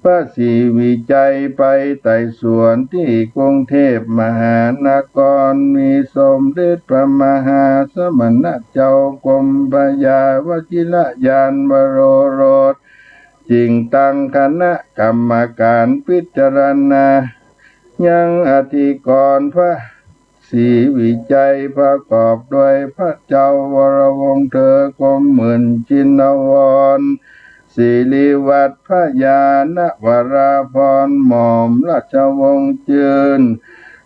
พระศรีวิชัยไปไต่สวนตี้กรุงเทพมหานคร มีสมเด็จพระมหาสมณะเจ้ากรมพระยาวชิรยานวโรรส จึงตั้งคณะกรรมการพิจารณา ยังอธิกรณ์พระ ศรีวิชัย ประกอบด้วยพระเจ้าวรวงศ์เธอกรมหมื่นชินวร สิริวัฒน์พระยานวราภรณ์ หม่อมราชวงศ์จืน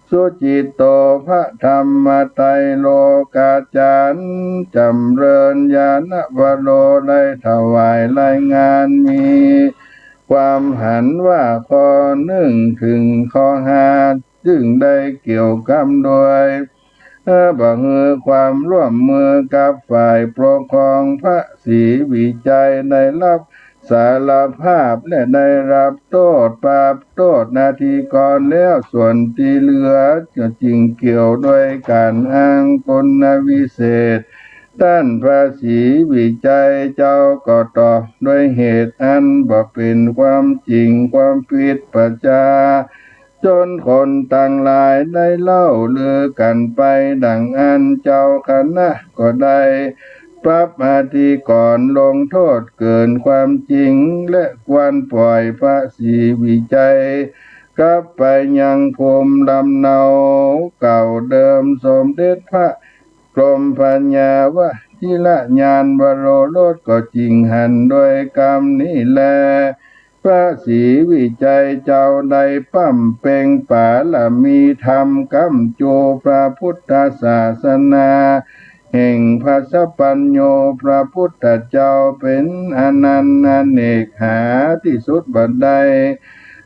สุจิตโต พระธรรมไตรโลกาจารย์ จำเริญญาณวโร ได้ถวายรายงาน มีความหันว่าข้อนึ่งเถิงข้อห้า ซึ่งได้เกี่ยวข้องโดย เอ่อ บ่หื้อความร่วมมือกับฝ่ายปกครอง พระศรีวิชัยได้รับสารภาพและได้รับโต้ษ ปรับโต้ษอธิกรณ์แล้ว ส่วนตี้เหลือก็จึงเกี่ยวด้วยก๋านอ้างคุณวิเศษ ต้านพระศรีวิชัยเจ้าก็ตอบด้วยเหตุอันบ่เป๋นความจริงความผิดประจา จนคนตังหลายได้เล่าลือกั๋นไปดังอั้น เจ้าคณะก็ได้ปรับอธิกรณ์ลงโต้ษเกินความจริง และควรปล่อยพระศรีวิชัยกลับไปยังภูมิลำเนาเก่าเดิม สมเด็จพระกรมพระยาวชิรยานวโรรสก็จึงหันด้วยกำนี้แล พระศรีวิชัยเจ้าได้ปำเป็งปารมีธรรม ก๋ำจูพระพุทธศาสนา แห่งพระสัพพัญญูพระพุทธเจ้าเป๋นอนันต์อเนกหาตี้สุดบ่ได้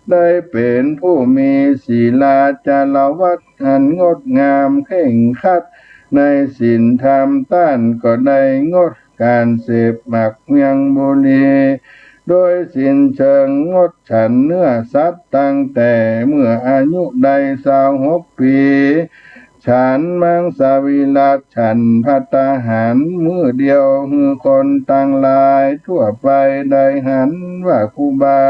ได้เป๋นผู้มีศีลาจารวัตรอันงดงามเคร่งครัดในศีลธรรม ต้านก็ได้งดก๋านเสพหมากเมียงบุหรี่ โดยสิ้นเชิง งดฉันเนื้อสัตว์ตั้งแต่เมื่ออายุได้ซาวหกปี๋ ฉันมังสวิรัติ ฉันภัตตาหารมื้อเดียว หื้อคนตังหลายทั่วไปได้หันว่าครูบา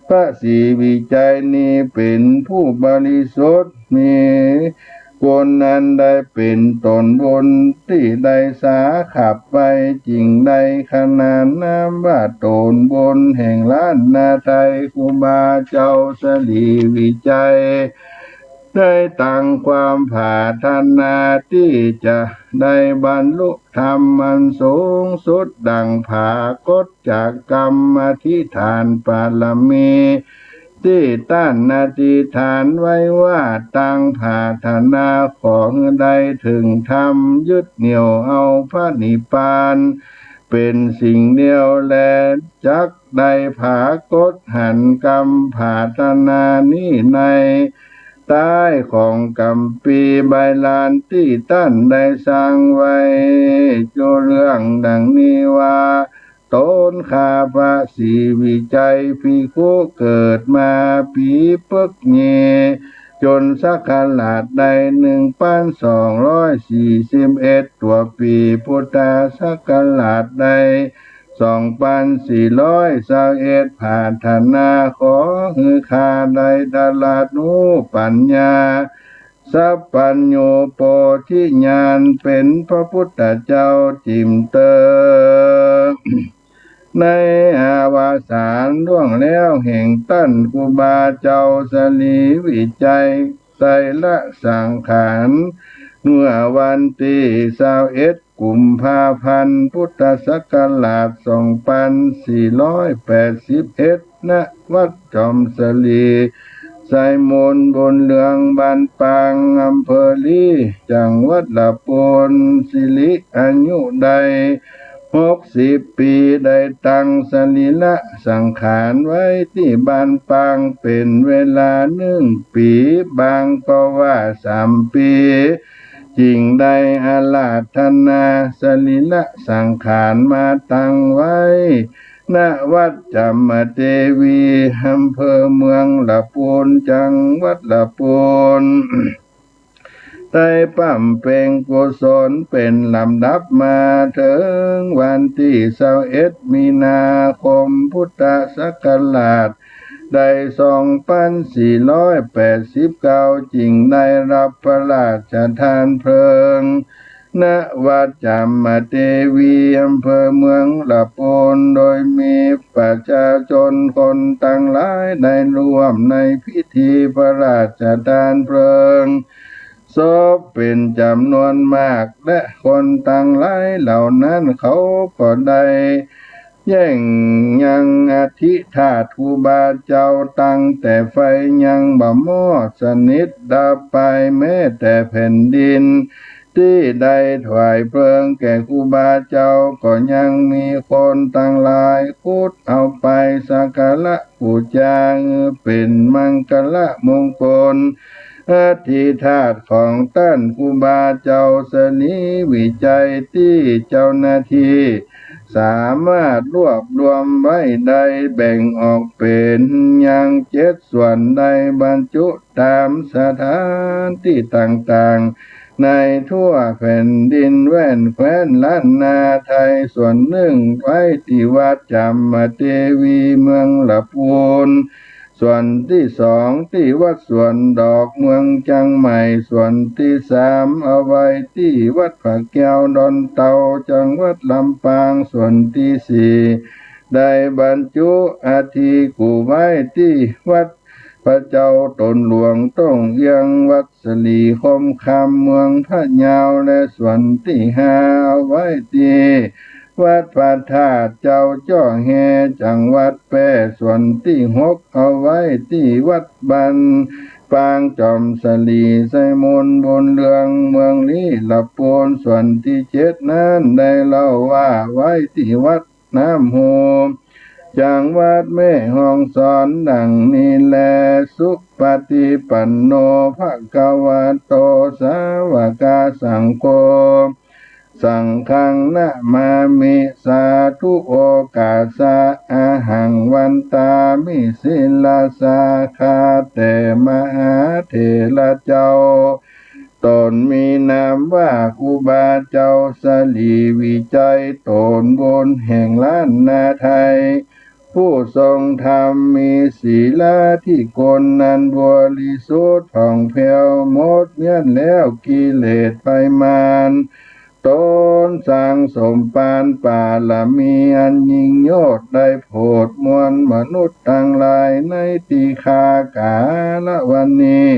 พระศรีวิชัยนี้เป๋นผู้บริสุทธิ์ มี คนนั้นได้เป๋นต๋นบุญตี้ได้สาขับไป จึงได้ขนานนามว่าต๋นบุญแห่งล้านนาไทย ครูบาเจ้าสรีวิชัย ได้ตั้งความผาถนาตี้จะได้บรรลุธรรมอันสูงสุดดั่งผากฏจากกรรมอธิษฐานปารมี ตี้ต้านอธิษฐานไว้ว่า ตั้งผาถนาขอหื้อได้เถิงธรรม ยึดเหนี่ยวเอาพระนิพพานเป๋นสิ่งเดียวแล จักได้ผากฏหันกำผาถนานี้ในใต้ของกัมภีร์ใบลานตี้ต้านได้สร้างไว้ โจ้เรื่องดังนี้ว่า ต๋นข้าพระศรีวิชัยภิกขุเกิดมาปี๋ปึกเย จนศักราชได้หนึ่งปันสองร้อยสี่สิบเอ็ด ตั๋วปี๋พุทธศักราชได้ สองปันสี่ร้อยซาวเอ็ด ผาถนาขอหื้อข้าได้ตรัสฮู้ปัญญา สัพพัญญูโพธิญาณ เป๋นพระพุทธเจ้าจิ่มเตอ ในอวสานล่วงแล้วแห่งต้านครูบาเจ้าสรีวิชัย ไตรสังขาร เมื่อวันตี้ซาวเอ็ด กุมภาพันธ์ พุทธศักราช สองปันสี่ร้อยแปดสิบเอ็ด ณ วัดจอมสลี ไชยมงคลบุญเรือง บ้านปาง อำเภอลี จังหวัดละปูน สิริอายุได้หกสิบปี๋ ได้ตั้งสรีระสังขารไว้ตี้บ้านปางเป๋นเวลาหนึ่งปี๋ บางก็ว่าสามปี๋ จึงได้อาราธนาสรีระสังขารมาตั้งไว้ ณ วัดจามเทวี อำเภอเมืองละปูน จังหวัดละปูน ได้บำเพ็ญกุศลเป๋นลำดับมาเถิงวันตี้ซาวเอ็ด มีนาคม พุทธศักราช ได้สองปันสี่ร้อยแปดสิบเก้า จึงได้ฮับพระราชทานเพลิง ณ วัดจามเทวี อำเภอเมืองละปูน โดยมีประชาชนคนตังหลายได้ร่วมในพิธีพระราชทานเพลิงศพเป๋นจ๋ำนวนมาก และคนตังหลายเหล่านั้นเขาก็ได้ แย่งยังอัฐิธาตุครูบาเจ้า ตั้งแต่ไฟยังบ่มอดสนิทดับไป แม้แต่แผ่นดินตี้ได้ถวายเพลิงแก่ครูบาเจ้า ก็ยังมีคนตังหลายขุดเอาไปสักการะบูชา เป๋นมังคละมงคล อัฐิธาตุของต้านครูบาเจ้าสรีวิชัย ตี้เจ้าหน้าตี้สามารถรวบรวมไว้ได้ แบ่งออกเป๋นยังเจ็ดส่วน ได้บรรจุต๋ามสถานตี้ต่างๆ ในทั่วแผ่นดินแว่นแคว้นล้านนาไทย ส่วนนึ่งไว้ตี้วัดจามเทวี เมืองละปูน ส่วนตี้สองตี้วัดสวนดอก เมืองเจียงใหม่ ส่วนตี้สามเอาไว้ตี้วัดพระแก้วดอนเต่า จังหวัดลำปาง ส่วนตี้สี่ได้บรรจุอัฐิกู้ไว้ตี้วัดพระเจ้าต๋นหลวงต้งเอี้ยง วัดสลีคมคำ เมืองพะเยา และส่วนตี้ห้าเอาไว้ตี้วัดพระธาตุเจ้าจ้อแฮ จังหวัดแพร่ ส่วนตี้หกเอาไว้ตี้วัดบ้านปางจอมสลี ไชยมงคลบุญเรือง เมืองลีละปูน ส่วนตี้เจ็ดนั้นได้เล่าว่าไว้ตี้วัดน้ำฮู จังหวัดแม่ฮ่องสอน ดังนี้แล สุปฏิปันโน ภะคะวะโต สาวกสังโฆ สังฆังนะมามิ สาธุ โอกาสะ อะหัง วันตามิ ศิลสา ข้าแต่มหาเถระเจ้า ต๋นมีนามว่าครูบาเจ้าสรีวิชัย ต๋นบุญแห่งล้านนาไทย ผู้ทรงธรรม มีศีลาธิคุณอันบริสุทธิ์ผ่องแผ้ว หมดเมี้ยนแล้วกิเลสภัยมาร ต๋นสร้างสมปานปารมีอันยิ่งยวด ได้โผดมวลมนุษย์ตังหลายในตี้ข้าก๋าละวันนี้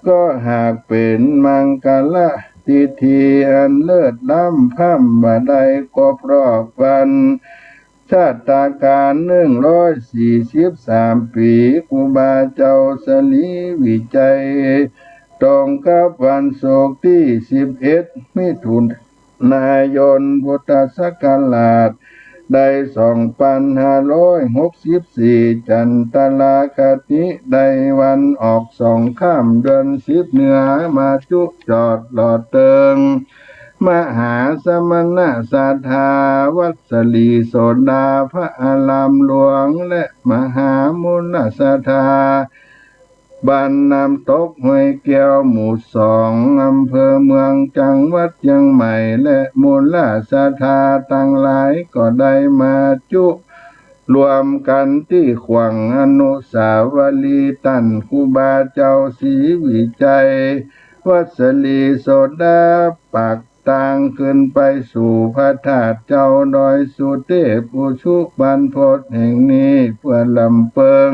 ก็หากเป๋นมังคละทิธีอันเลิศล้ำ พร่ำบ่ได้ครบรอบวัน ชาตกาลหนึ่งร้อยสี่สิบสามปี๋ ครูบาเจ้าสรีวิชัย ตรงกับวันศุกร์ตี้สิบเอ็ด มิถุนายน พุทธศักราช ได้สองปันห้าร้อยหกสิบสี่ จันทรคติ ได้วันออกสองค่ำ เดือนสิบ เหนือ มาจุจอดหล่อเติง มหาสมณศรัทธา วัดสลีโสดา พระอารามหลวง และมหามุนศรัทธา บ้านน้ำตกห้วยแก้ว หมู่สอง อำเภอเมือง จังหวัดเจียงใหม่ และมูลศรัทธาตังหลายก็ได้มาจุ รวมกั๋นตี้ขว้างอนุสาวรีย์ต้านครูบาเจ้าศรีวิชัย วัสลีโสดา ปากตางขึ้นไปสู่พระธาตุเจ้าดอยสุเตพอุชุบรรพตแห่งนี้ เปื้อลำเปิง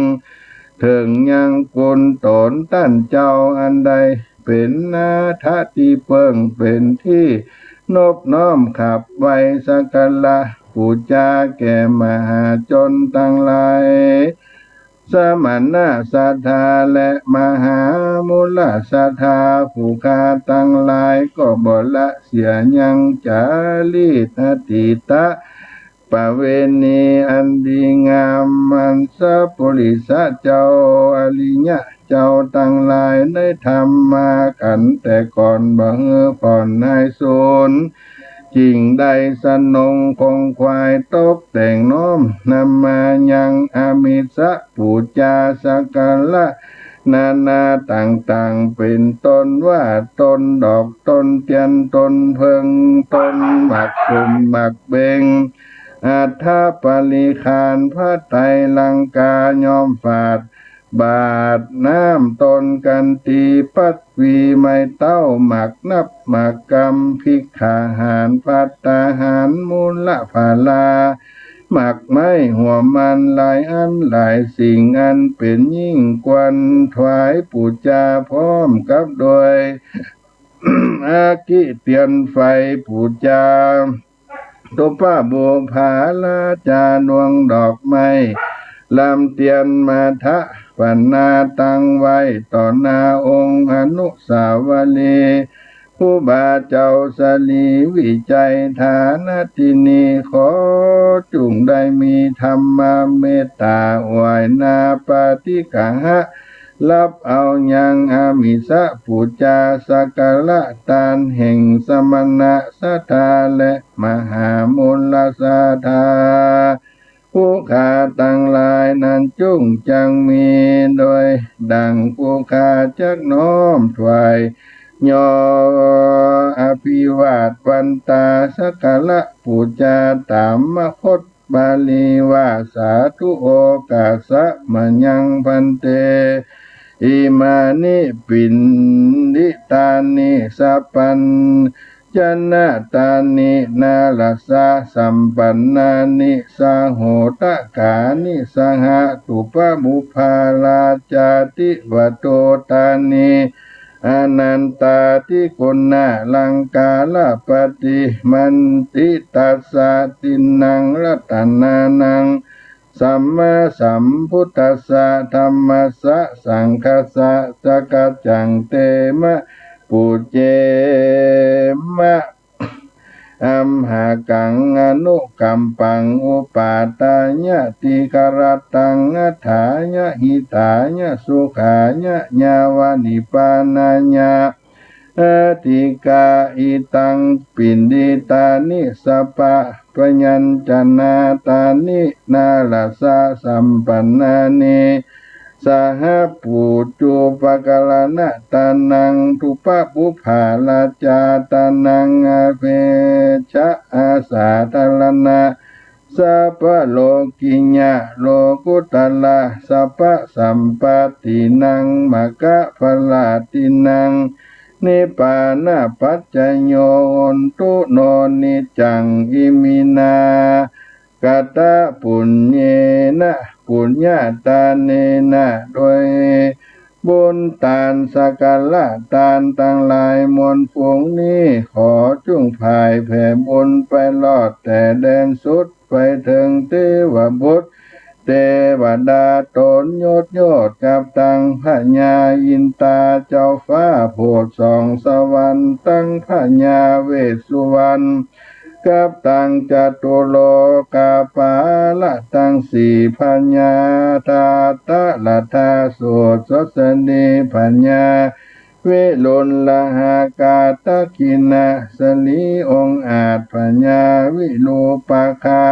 เถิงยังกุณโต๋นต้านเจ้า อันได้เป๋นนาถะตี้เปิ้ง เป๋นตี้นบน้อมขับไหว้สักการะปู๋จาแก่มหาชนตังหลาย สมณศรัทธาและมหามูลศรัทธาผู้ข้าตังหลายก็บ่ละเสียยังจารีตอดีตะประเวณีอันดีงาม อันสัพพุริสะเจ้า อริยะเจ้าตังหลายได้ทำมากั๋นแต่ก่อน บ่หื้อผ่อนหายสูญ จึ่งได้สนงคงไขว่ตกแต่งน้อมนำมายังอามิสปู๋จาสักการะนานาต่างๆ เป๋นต้นว่าต้นดอก ต้นเตียน ต้นเผิง ต้นหมากตุ่มหมากเบง อัฐปริขาร ผ้าไตรลังกา ย้อมฝาด บาตรน้ำ ต้นกันตี ปัดวี ไม้เต๊า หมากนับ หมากกำ ภิกขาหาร ภัตตาหาร มูลผลา หมากไม้ หัวมัน หลายอันหลายสิ่ง อันเป๋นยิ่งควรถวายปู๋จา พร้อมกับโดย อากิเตียนไฟปู๋จา ตุปะบุพาราจา ดวงดอกไม้ ลำเตียน มาทะปนา ตั้งไว้ต่อหน้าองค์อนุสาวรีย์ครูบาเจ้าศรีวิชัยฐานะตี้นี้ ขอจุ่งได้มีธรรมเมตต๋า อวยนาปาฏิกหะ ฮับเอายังอามิสปู๋จาสักการะตานแห่งสมณศรัทธาและมหามูลศรัทธา ผู้ข้าตังหลายนั้นจุ่งจักมี โดยดั่งผู้ข้าจักน้อมถวาย ย่ออภิวาทวันตาสักการะปู๋จาต๋ามคต บาลีว่า สาธุโอกัสสะมะยังภันเต อิมานิปิณฑิตานิ สัพพัญจะนะตานิ นาลสะสัมปันนานิ สะโหตะกานิ สหะตุปะบุพาราจาติวะโตตานิ อนันตาทิคุณาลังการปฏิมันติตัสสะ ติณังรัตนานัง สัมมาสัมพุทธัสสะ ธัมมัสสะ สังฆัสสะ สะกัจจัง เตมะ ปูเจมะ อัมหะกัง อนุกัมปัง อุปาทายะ ติครตัง อัฏฐายะ หิตายะ สุขายะ ยาวะนิพพานายะ อธิกา อิตัง ปิณฑิตานิ สัพพะพยัญจนะตานิ นาลสะสัมปันนานิ สหะปูจุปะกรณะตานัง ตุปะบุพาราจาตานัง อเภชะอาสาธารณะ สัพพะโลกิยะ โลกุตตะระ สัพพะสัมปัตตินัง มะกะพะลาตินัง นิพพานะปัจจโย โหนตุ โน นิจจัง อิมินา กะตะปุญเยนะ ปุญญาตาเนนะ โดยบุญตานสักการะตานตังหลายมวลฝูงนี้ ขอจุ่งผายแผ่บุญไปรอดแต่แดนสุด ไปเถิงเตวบุตร เตวดาต๋นยศยอด กับตังพญาอินตาเจ้าฟ้าโผดสองสวรรค์ ตังพญาเวสสุวรรณ กับตังจตุโลกาปาละตังสี่พญา ทาตะละทาโสดสสดีพญา วิรุลหากาตะกินะสรีองอาจพญา วิรูปะคา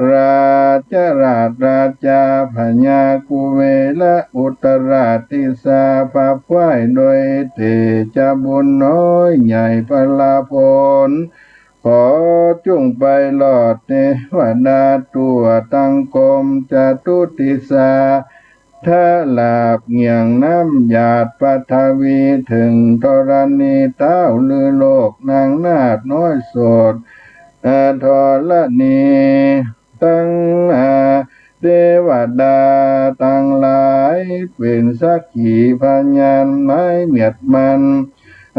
ราชราชราชาพญากุเวละอุตราชทิสา ภับไหว้โดยเตจะบุญน้อยใหญ่พลาภล ขอจุ่งไปรอดเตวดาตั๋วตังกรมจตุทิสา ทะลาบเหงี่ยงน้ำหยาดปฐวี เถิงธรณีเต๊าลือโลกนางนาฏน้อยโสด เอ่อ ธรณี ตัง อ่า เตวดาตังหลาย เป๋นสักขีพยานไม้เมียดมัน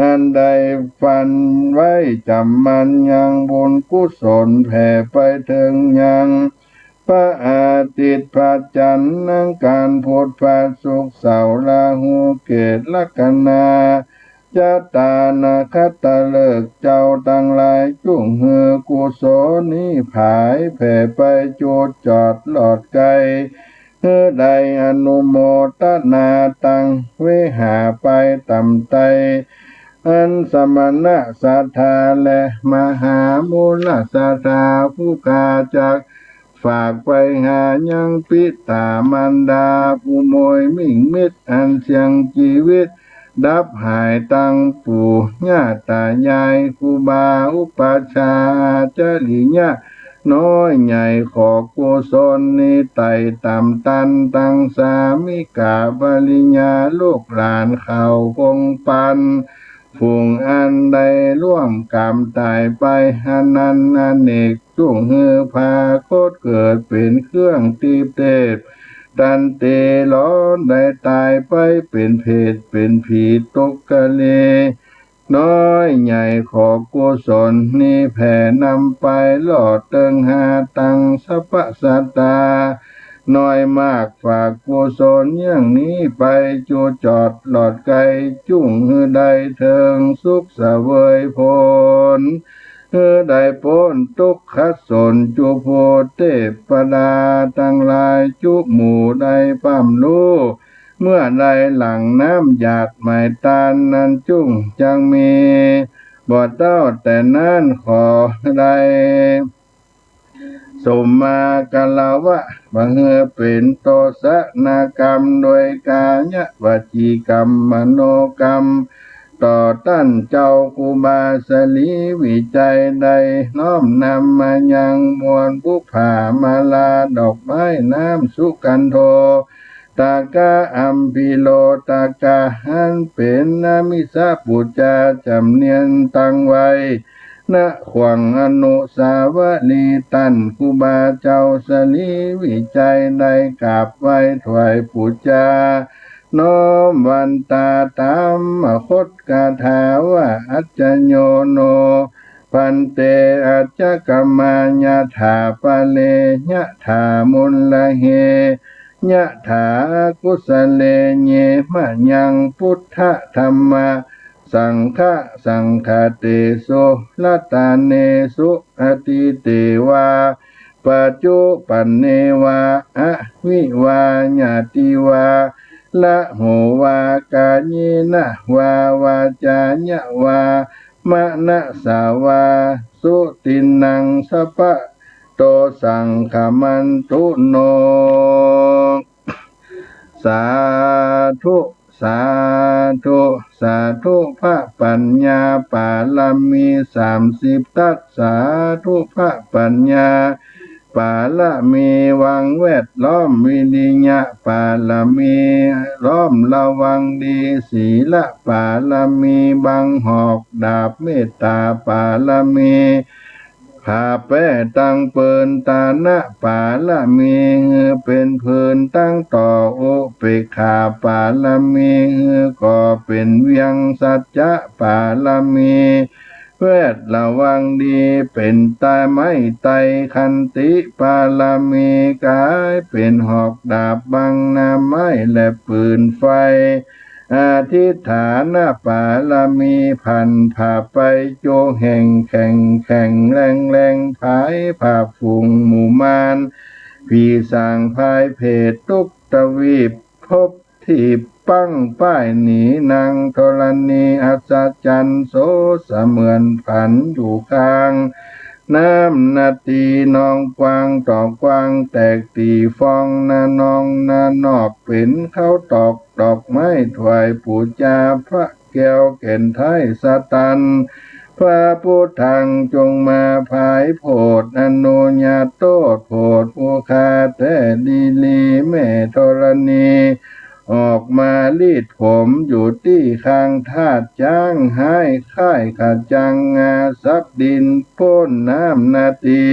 อันได้ฝันไว้จ๋ำมันยังบุญกุศลแผ่ไปเถิงยัง พระอาทิตย์พระจันทร์อังคารพุธพระศุกร์เสาร์ราหูเกตุลัคนา ชะตานขัตตฤกษ์เจ้าตังหลาย จุ่งหื้อกุศลนี้ผายแผ่ไปจุดจอดหลอดไกล หื้อได้อนุโมตนาตังเวหาไปต่ำไต อันสมณะศรัทธาและมหามูลศรัทธาผู้กล้าจัก ฝากไปหายังปิต๋ามารดาผู้มวยมิ่งมิตรอันเสี่ยงจีวิต ดับหายตังปู่ย่าต๋ายายครูบาอุปัชฌาย์อาจาริยะน้อยใหญ่ ขอกุศลนี้ไต่ต่ำตันตังสามิกาภริยาลูกหลานเขาคงปัน ฝูงอันได้ล่วงก๋ามต๋ายไปอนันต์อเนก จุ่งหื้อผาโคตรเกิดเป๋นเครื่องตีบเตบ ตันเตหลอนได้ต๋ายไปเป๋นเผตเป๋นผีตกกะเล น้อยใหญ่ขอกุศลนี้แผ่นำไปหลอดเติงหาตังสรรพสัตตา น้อยมากฝากกุศลอย่างนี้ไปจุดจอดหลอดไกล จุ่งหื้อได้เถิงสุขเสวยผล หื้อได้ป๊นตุ๊กข์ขัดสนจุผู้เตวดาตังหลายจุหมู่ได้ปำฮู้ เมื่อได้หลั่งน้ำหยาดหมายตานนั้นจุ่งจักมี บ่เต้าแต่นั้นขอได้ สมมาคารวะ บ่หื้อเป๋นโตษนากรรม โดยกายวจีกรรมมโนกรรม ต่อต้านเจ้าครูบาสรีวิชัย ได้น้อมนำมายังมวลบุปผามาลาดอกไม้น้ำสุกันโท ตากะอัมพีโลตากะ อันเป๋นอามิสปู๋จาจ๋ำเนียนตังไว้ ณ ขว้างอนุสาวรีย์ต้านครูบาเจ้าสรีวิชัย ได้กราบไหว้ถวายปู๋จา น้อมวันตาตามมคตคาถาว่า อัจจโยโน ภันเต อัจจกมายถาปะเร ยถามุลเล ยถากุสเล เยมะยัง พุทธะธัมมะสังฆะ สังฆะเตสุ รัตเนสุ อตีเตวา ปัจจุปันเนวา อวิวาญาติวา ละโหวา กาเยนะวา วาจายะวา มนะสาวา สุตินนัง สัพพะโต สังฆะมันตุโน สาธุ สาธุ สาธุ พระปัญญาปารมีสามสิบทัศ สาธุ พระปัญญาปารมีวังแวดล้อม วิริยะปารมีล้อมระวังดี ศีลปารมีบังหอกดาบ เมตตาปารมี ผาแป้ตังเปิน ตานะปารมี หื้อเป๋นพื้นตังต่อ อุเปกขาปารมี หื้อก่อเป๋นเวียง สัจจะปารมี แวดระวังดีเป๋นตาไม้ไตร ขันติปารมี ก๋ายเป๋นหอกดาบบังหน้าไม้และปืนไฟ อธิฏฐานปารมี ผันผาไปจุแห่ง แข็งแข็งแรงแรง ผายผาบฝูงหมู่มาร ผีสางพายเผตร ทุกทวีป ภพที่ปังป้ายหนี นางธรณีอัศจรรย์ โสเสมือนฝันอยู่ข้าง น้ำนาตีนองกว้างต๋อกกว้างแตกตี้ฟอง นานองนานอกเป๋นข้าวตอกดอกไม้ถวายปู๋จาพระแก้วแก่นไท้สตัน พระพุทธังจงมาผายโผด อนุญาโตษโผดผู้ข้าแต๊ดีลี แม่ธรณี ออกมาลีดผมอยู่ตี้ข้างธาตุจ๊าง ฮ้ายค่ายขะจังงาสับดิน ป๊นน้ำนาตี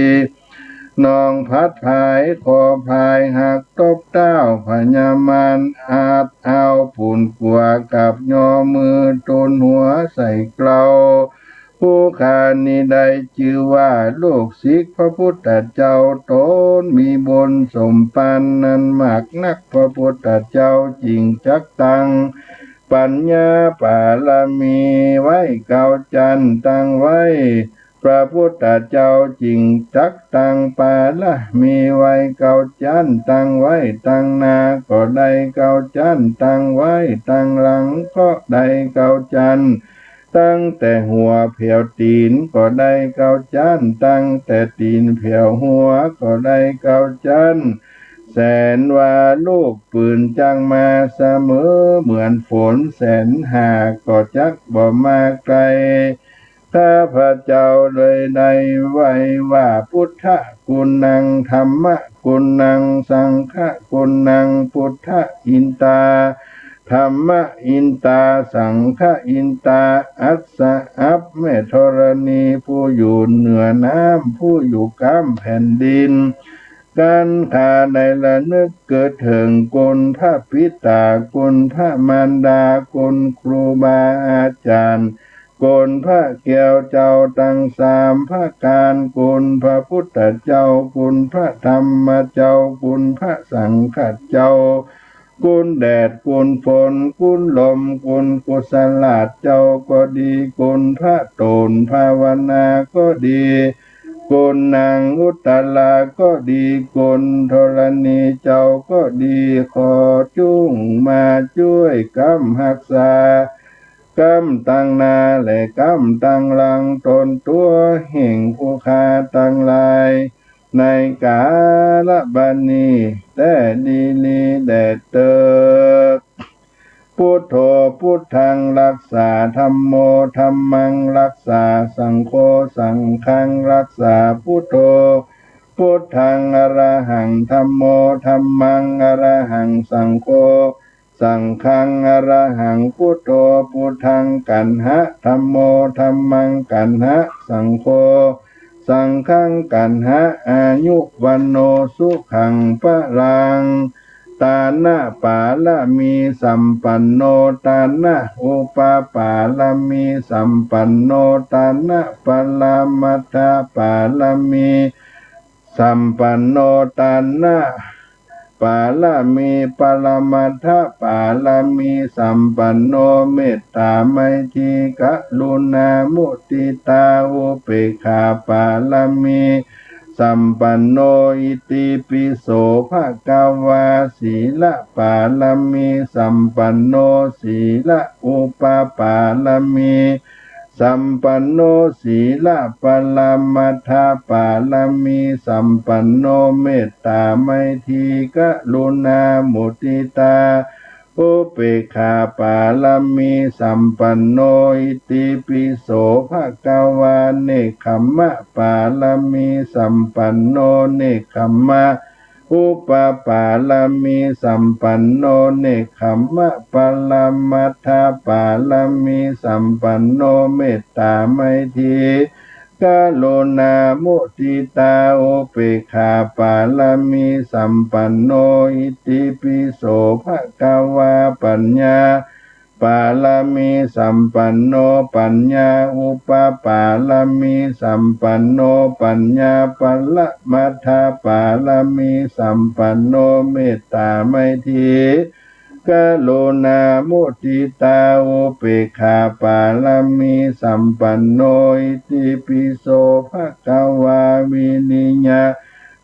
นองพัดผาย คอผายหักตบเต้า พญามารอาจเอาปู๋นกั๋ว กับยอมือตูนหัวใส่เกลา ผู้ข้านี้ได้จื้อว่าลูกศิษย์พระพุทธเจ้า ต๋นมีบุญสมปันนั้นมากนัก พระพุทธเจ้าจึงจักตั้งปัญญาปารมีไว้เก้าจั้น ตั้งไว้ พระพุทธเจ้าจึงจักตั้งปารมีไว้เก้าจั้น ตั้งไว้ตังหน้าก็ได้เก้าจั้น ตั้งไว้ตังหลังก็ได้เก้าจั้น ตั้งแต่หัวแผวตี๋นก็ได้เก้าจั้น ตั้งแต่ตี๋นแผวหัวก็ได้เก้าจั้น แสนว่าลูกปืนจักมาเสมอเหมือนฝน แสนห้าก็จักบ่มาไกล ข้าพเจ้าเลยได้ไหว้ว่า พุทธกุณัง ธัมมกุณัง สังฆกุณัง พุทธะอินตา ธัมมะอินตา สังฆะอินตา อัสสะ อับแม่ธรณี ผู้อยู่เหนือน้ำ ผู้อยู่ก้ำแผ่นดิน กันข้าได้ระนึกเกิดเถิงคุณพระปิต๋า คุณพระมารดา คุณครูบาอาจ๋ารย์ คุณพระแก้วเจ้าตังสามประก๋าน คุณพระพุทธเจ้า คุณพระธรรมเจ้า คุณพระสังฆเจ้า คุณแดด คุณฝน คุณลม คุณกุศลาเจ้าก็ดี คุณพระโตนภาวนาก็ดี คุณนางอุตตราก็ดี คุณธรณีเจ้าก็ดี ขอจุ่งมาจ้วยก้ำฮักษา ก้ำตังหน้าและก้ำตังหลังต๋นตั๋วแห่งผู้ข้าตังหลาย ในก๋าละบาดนี้แต๊ดีลีแด่เต๊อะ พุทโธ พุทธังรักษา ธัมโม ธัมมังรักษา สังโฆ สังฆังรักษา พุทโธ พุทธังอรหัง ธัมโม ธัมมังอรหัง สังโฆ สังฆังอรหัง พุทโธ พุทธังกัณหะ ธัมโม ธัมมังกัณหะ สังโฆ สังฆังกัณหะ อายุ วัณโณ สุขัง พลัง ตานะปารมีสัมปันโณ ตานะอุปปารมีสัมปันโณ ตานะปรมัตถปารมีสัมปันโณ ตานะปารมีปรมัตถปารมีสัมปันโณ เมตตาไมตรีกรุณามุติตาอุเปกขาปารมี สัมปันโณ อิติปิโสภะคะวา ศีลปารมีสัมปันโณ ศีลอุปปารมีสัมปันโณ ศีลปรมัตถปารมีสัมปันโณ เมตตาไมตรีกรุณามุติตา อุเปกขาปารมีสัมปันโณ อิติปิโสภะคะวา เนกขัมมะปารมีสัมปันโณ เนกขัมมะอุปปารมีสัมปันโณ เนกขัมมะปรมัตถปารมีสัมปันโณ เมตตาไมตรี กรุณามุติตาอุเปกขาปารมีสัมปันโณ อิติปิโสภะคะวา ปัญญาปารมีสัมปันโณ ปัญญาอุปปารมีสัมปันโณ ปัญญาปรมัตถปารมีสัมปันโณ เมตตาไมตรี กรุณามุติตาอุเปกขาปารมีสัมปันโณ อิติปิโสภะคะวา วิริยะ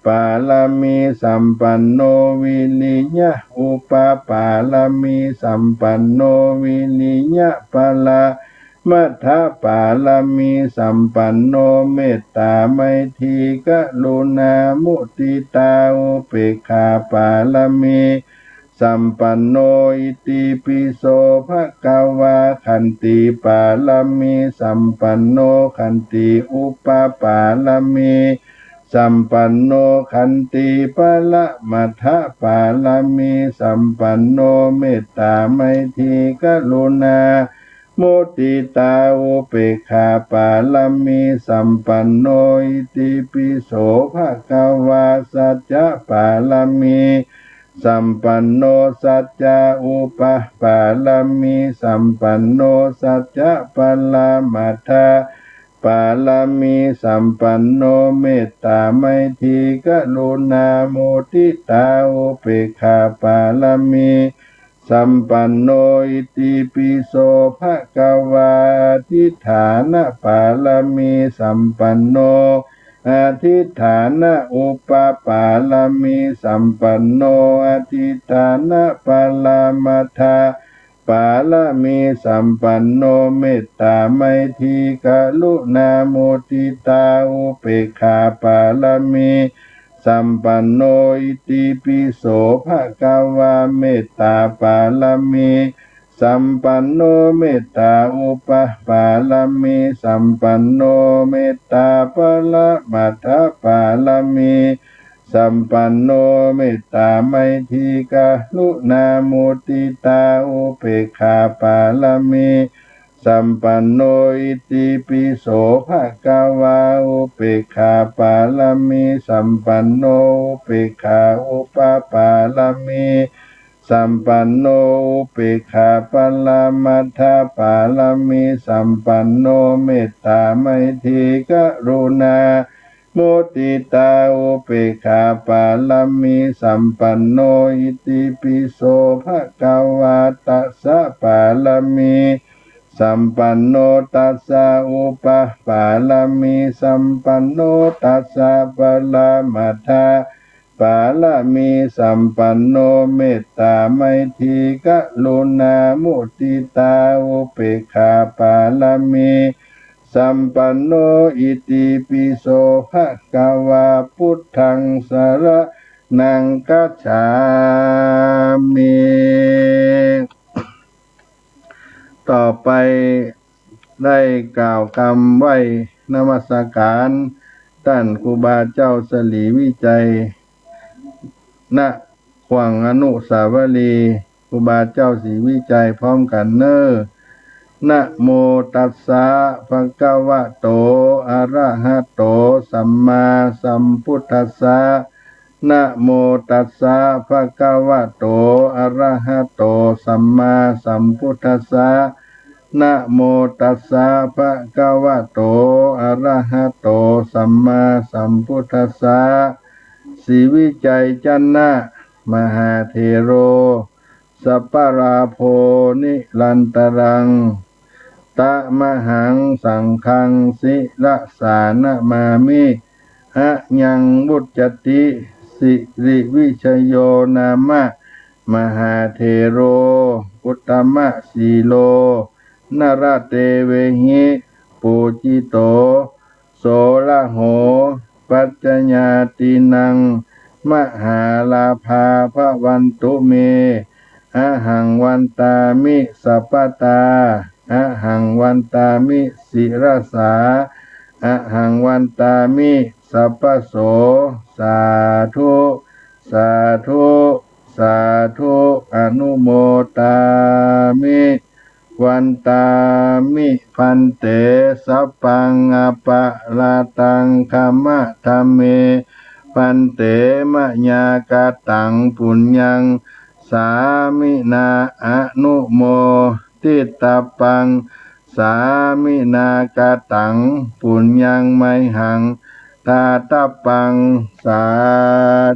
ปารมีสัมปันโณ วิริยะอุปปารมีสัมปันโณ วิริยะปร มัฏฐปารมีสัมปันโน เมตตาไมตรีกรุณามุติตาอุเปกขาปารมีสัมปันโน อิติปิโสภะคะวา ขันติปารมีสัมปันโน ขันติอุปปารมีสัมปันโน ขันติปรมัตถปารมีสัมปันโน เมตตาไมตรีกรุณา มุติตาอุเปกขาปารมีสัมปันโน อิติปิโสภะคะวา สัจจะปารมีสัมปันโน สัจจะอุปปารมีสัมปันโน สัจจะปรมัตถปารมีสัมปันโน เมตตาไมตรีกรุณามุติตาอุเปกขาปารมี สัมปันโน อิติปิโสภะคะวา อธิฏฐานปารมีสัมปันโน อธิฏฐานอุปปารมีสัมปันโน อธิฏฐานปรมัตถปารมีสัมปันโน เมตตาไมตรีกรุณามุติตาอุเปกขาปารมี สัมปันโน อิติปิโสภะคะวา เมตตาปารมีสัมปันโน เมตตาอุปปารมีสัมปันโน เมตตาปรมัตถปารมีสัมปันโน เมตตาไมตรีกรุณามุติตาอุเปกขาปารมี สัมปันโน อิติปิโสภะคะวา อุเปกขาปารมีสัมปันโน อุเปกขาอุปปารมีสัมปันโน อุเปกขาปรมัตถปารมีสัมปันโน เมตตาไมตรีกรุณา มุติตาอุเปกขาปารมีสัมปันโน อิติปิโสภะคะวา ตัสสะปารมีสัมปันโน ตัสสะอุปปารมีสัมปันโน ตัสสะปรมัตถปารมีสัมปันโน เมตตาไมตรีกรุณามุติตาอุเปกขาปารมี สัมปันโน อิติปิโสภะคะวา พุทธังสรณังคัจฉามิ ต่อไปได้กล่าวกำไหว้นมัสการต้านครูบาเจ้าศรีวิชัย ณ ขว้างอนุสาวรีย์ครูบาเจ้าศรีวิชัยพร้อมกั๋นเน่อ นะโมตัสสะ ภะคะวะโต อะระหะโต สัมมาสัมพุทธัสสะ นะโมตัสสะ ภะคะวะโต อะระหะโต สัมมาสัมพุทธัสสะ นะโมตัสสะ ภะคะวะโต อะระหะโต สัมมาสัมพุทธัสสะ ศรีวิชัยจนะ มหาเถโร สัปปะราโภ นิรันตะรัง ตะมะหัง สังฆัง ศิระสา นะมามิ อะยัง วุจจติ สิริวิชโย นามะ มหาเถโร อุตตมะสีโล นระเตเวหิ ปูจิโต โสระโห ปัจจญาตีนัง มหาลาภา ภะวันตุเม อะหัง วันตามิ สัพพะตา อะหัง วันตามิ ศิระสา อะหัง วันตามิ สัพพะโส สาธุ สาธุ สาธุ อนุโมทามิ วันตามิ ภันเต สัพพัง อะปะราธัง ขะมะทะเม ภันเต มะยา กะตัง ปุญญัง สามินา อนุโม ทิตาปัง สามินา กะตัง ปุญญัง ไมหัง ทาตาปัง สา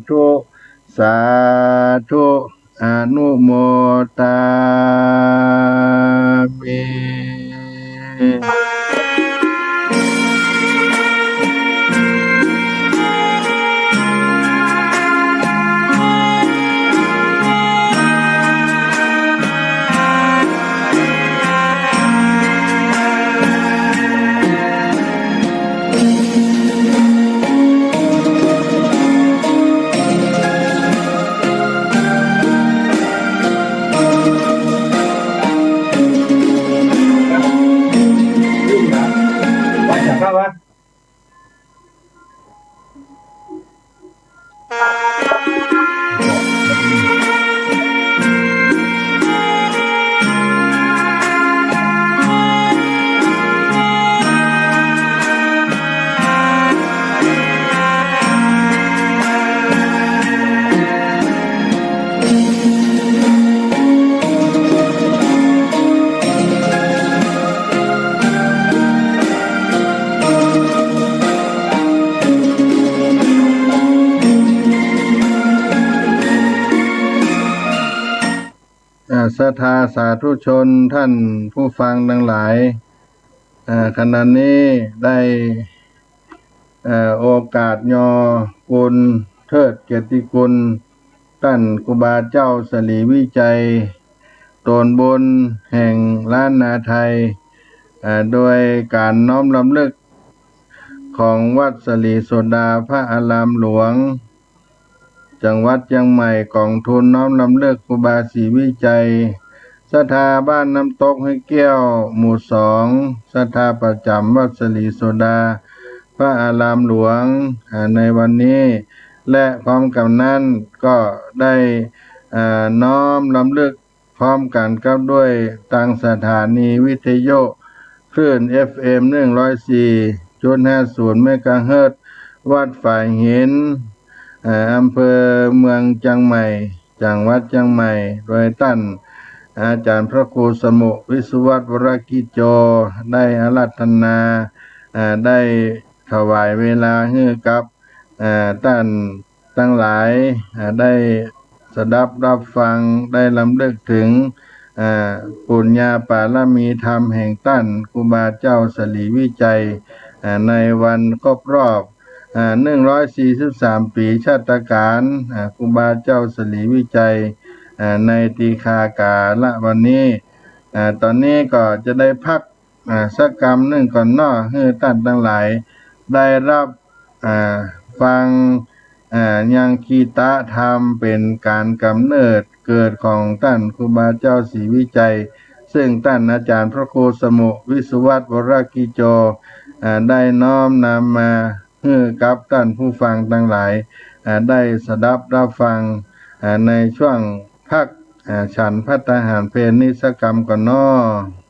ธุ สาธุ อนุโมทามิ ศรัทธาสาธุชน ต้านผู้ฟังตังหลาย เอ่อ ขณะนี้ได้ เอ่อ โอกาสยอกุณเทิดเกียรติคุณ ต้านครูบาเจ้าสิริวิชัย โตนบนแห่งล้านนาไทย เอ่อ โดยก๋านน้อมรำลึกของวัดสิริโสดาพระอารามหลวง จังหวัดเจียงใหม่ ก๋องทูลน้อมรำลึกครูบาศรีวิชัย ศรัทธาบ้านน้ำตกห้วยแก้ว หมู่สอง ศรัทธาประจ๋ำวัดสิริโสดาพระอารามหลวง อ่า ในวันนี้ และพร้อมกับนั้นก็ได้ อ่า น้อมรำลึก พร้อมกั๋นกับด้วยตางสถานีวิทยุคลื่น เอฟเอ็ม หนึ่งร้อยสี่จุดห้าศูนย์ เมกะเฮิรตซ์ วัดฝายหิน เอ่อ อำเภอเมืองเจียงใหม่ จังหวัดเจียงใหม่ โดยต้านอาจ๋ารย์พระครูสมุห์ วิศวัตร วรกิจโจ ได้อาราธนา เอ่อ ได้ถวายเวลาหื้อกับ เอ่อ ต้านตังหลาย เอ่อ ได้สดับฮับฟัง ได้รำลึกเถิง เอ่อ ปุญญาปารมีธรรมแห่งต้านครูบาเจ้าสิริวิชัย เอ่อ ในวันครบรอบ เอ่อ หนึ่งร้อยสี่สิบสามปี๋ชาตกาล เอ่อ ครูบาเจ้าสิริวิชัย เอ่อ ในตีฆากาละวันนี้ เอ่อ ต๋อนนี้ก็จะได้พัก อ่า สักกำนึ่งก่อนเนาะ หื้อต้านตังหลายได้ฮับ อ่า ฟัง อ่า ยังคีตะธรรมเป๋นก๋านก๋ำเนิดเกิดของต้านครูบาเจ้าศรีวิชัย ซึ่งต้านอาจ๋ารย์พระครูสมุห์ วิศวัตร วรกิจโจ อ่า ได้น้อมนำมาหื้อกับต้านผู้ฟังตังหลาย อ่า ได้สดับฮับฟัง อ่า ในช่วงพัก อ่า ฉันภัตตาหารเพลนิสกรรมก่อนเนาะ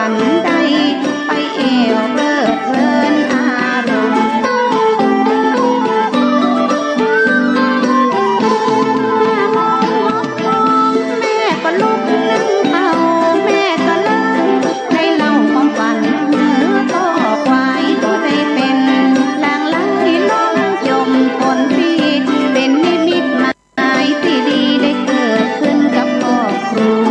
นได้ไปแอ่วเพลิดเพลินอารมณ์ แม่ก็ลุกนึ่งข้าว แม่ก็เริ่มได้เล่าความฝัน เมื่อข้อควายก็ได้เป๋น หลั่งไหลน้องจมฝนปี เป๋นนิมิตหมายตี้ดีได้เกิดขึ้นกับครอบครัว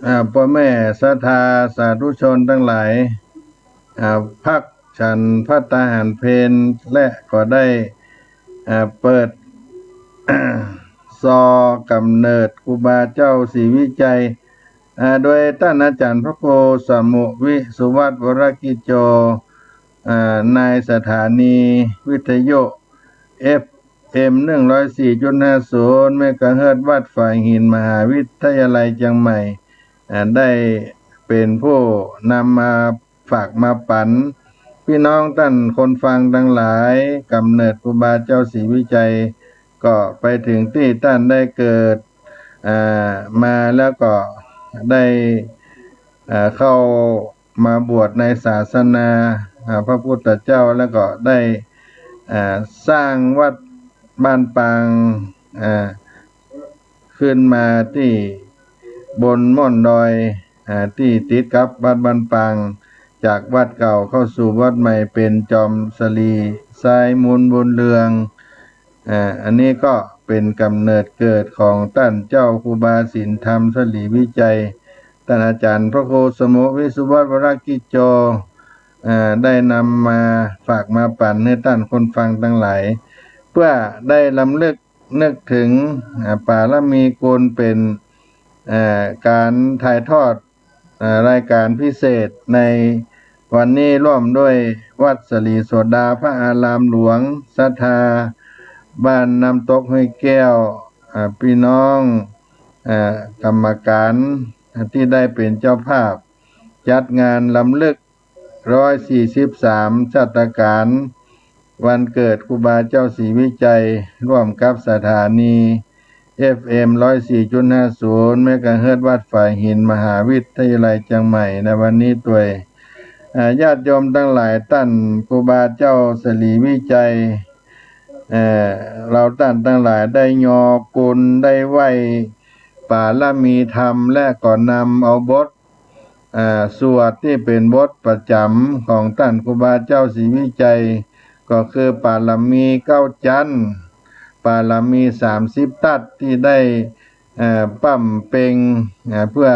อ่า ป้อแม่ศรัทธาสาธุชนตังหลาย อ่า พักฉันภัตตาหารเพล และก็ได้ อ่า เปิด ซอก๋ำเนิดครูบาเจ้าศรีวิชัย อ่า โดยต้านอาจ๋ารย์พระครูสมุห์ วิสุวัฒน์ วรกิจโจ อ่า ในสถานีวิทยุ เอฟเอ็ม หนึ่งร้อยสี่จุดห้าศูนย์ เมกะเฮิรตซ์ วัดฝายหิน มหาวิทยาลัยเจียงใหม่ อ่า ได้เป๋นผู้นำมาฝากมาปั๋น ปี้น้องต้านคนฟังตังหลาย ก๋ำเนิดครูบาเจ้าศรีวิชัย ก็ไปเถิงตี้ต้านได้เกิด อ่า มาแล้วก็ได้ อ่า เข้ามาบวชในศาสนา อ่า พระพุทธเจ้า แล้วก็ได้ อ่า สร้างวัดบ้านปาง อ่า ขึ้นมาตี้บนม่อนดอย อ่า ตี้ติดกับวัดบ้านปาง จากวัดเก่าเข้าสู่วัดใหม่เป๋นจอมสลี ซ้ายมูลบุญเรือง อ่า อันนี้ก็เป๋นก๋ำเนิดเกิดของต้านเจ้าครูบาศีลธรรมศรีวิชัย ต้านอาจ๋ารย์พระครูสมุห์ วิสุวัฒน์ วรกิจโจ อ่า ได้นำมาฝากมาปั๋นหื้อต้านคนฟังตังหลาย เปื้อได้รำลึกนึกเถิง อ่า ปารมีคุณเป๋น อ่า ก๋านถ่ายทอด อ่า รายก๋านพิเศษในวันนี้ร่วมด้วยวัดศรีโสดาพระอารามหลวง ศรัทธาบ้านน้ำตกห้วยแก้ว อ่า ปี้น้อง อ่า กรรมก๋าน อ่า ตี้ได้เป๋นเจ้าภาพจัดงานรำลึก ร้อยสี่สิบสาม ชาตก๋าลวันเกิดครูบาเจ้าศรีวิชัย ร่วมกับสถานี เอฟเอ็ม ร้อยสี่จุดห้าศูนย์ เมกะเฮิรตซ์ วัดฝายหิน มหาวิทยาลัยเจียงใหม่ ในวันนี้ตวย อ่า ญาติโยมตังหลาย ต้านครูบาเจ้าศรีวิชัย เอ่อ เฮาต้านตังหลายได้ยอคุณ ได้ไหว้ปารมีธรรม และก็นำเอาบท อ่า สวดตี้เป๋นบทประจ๋ำของต้านครูบาเจ้าศรีวิชัย ก็คือปารมีเก้าจั๊น ปารมีสามสิบตั๊ด ตี้ได้ เอ่อ บำเพ็ญ อ่า เปื้อ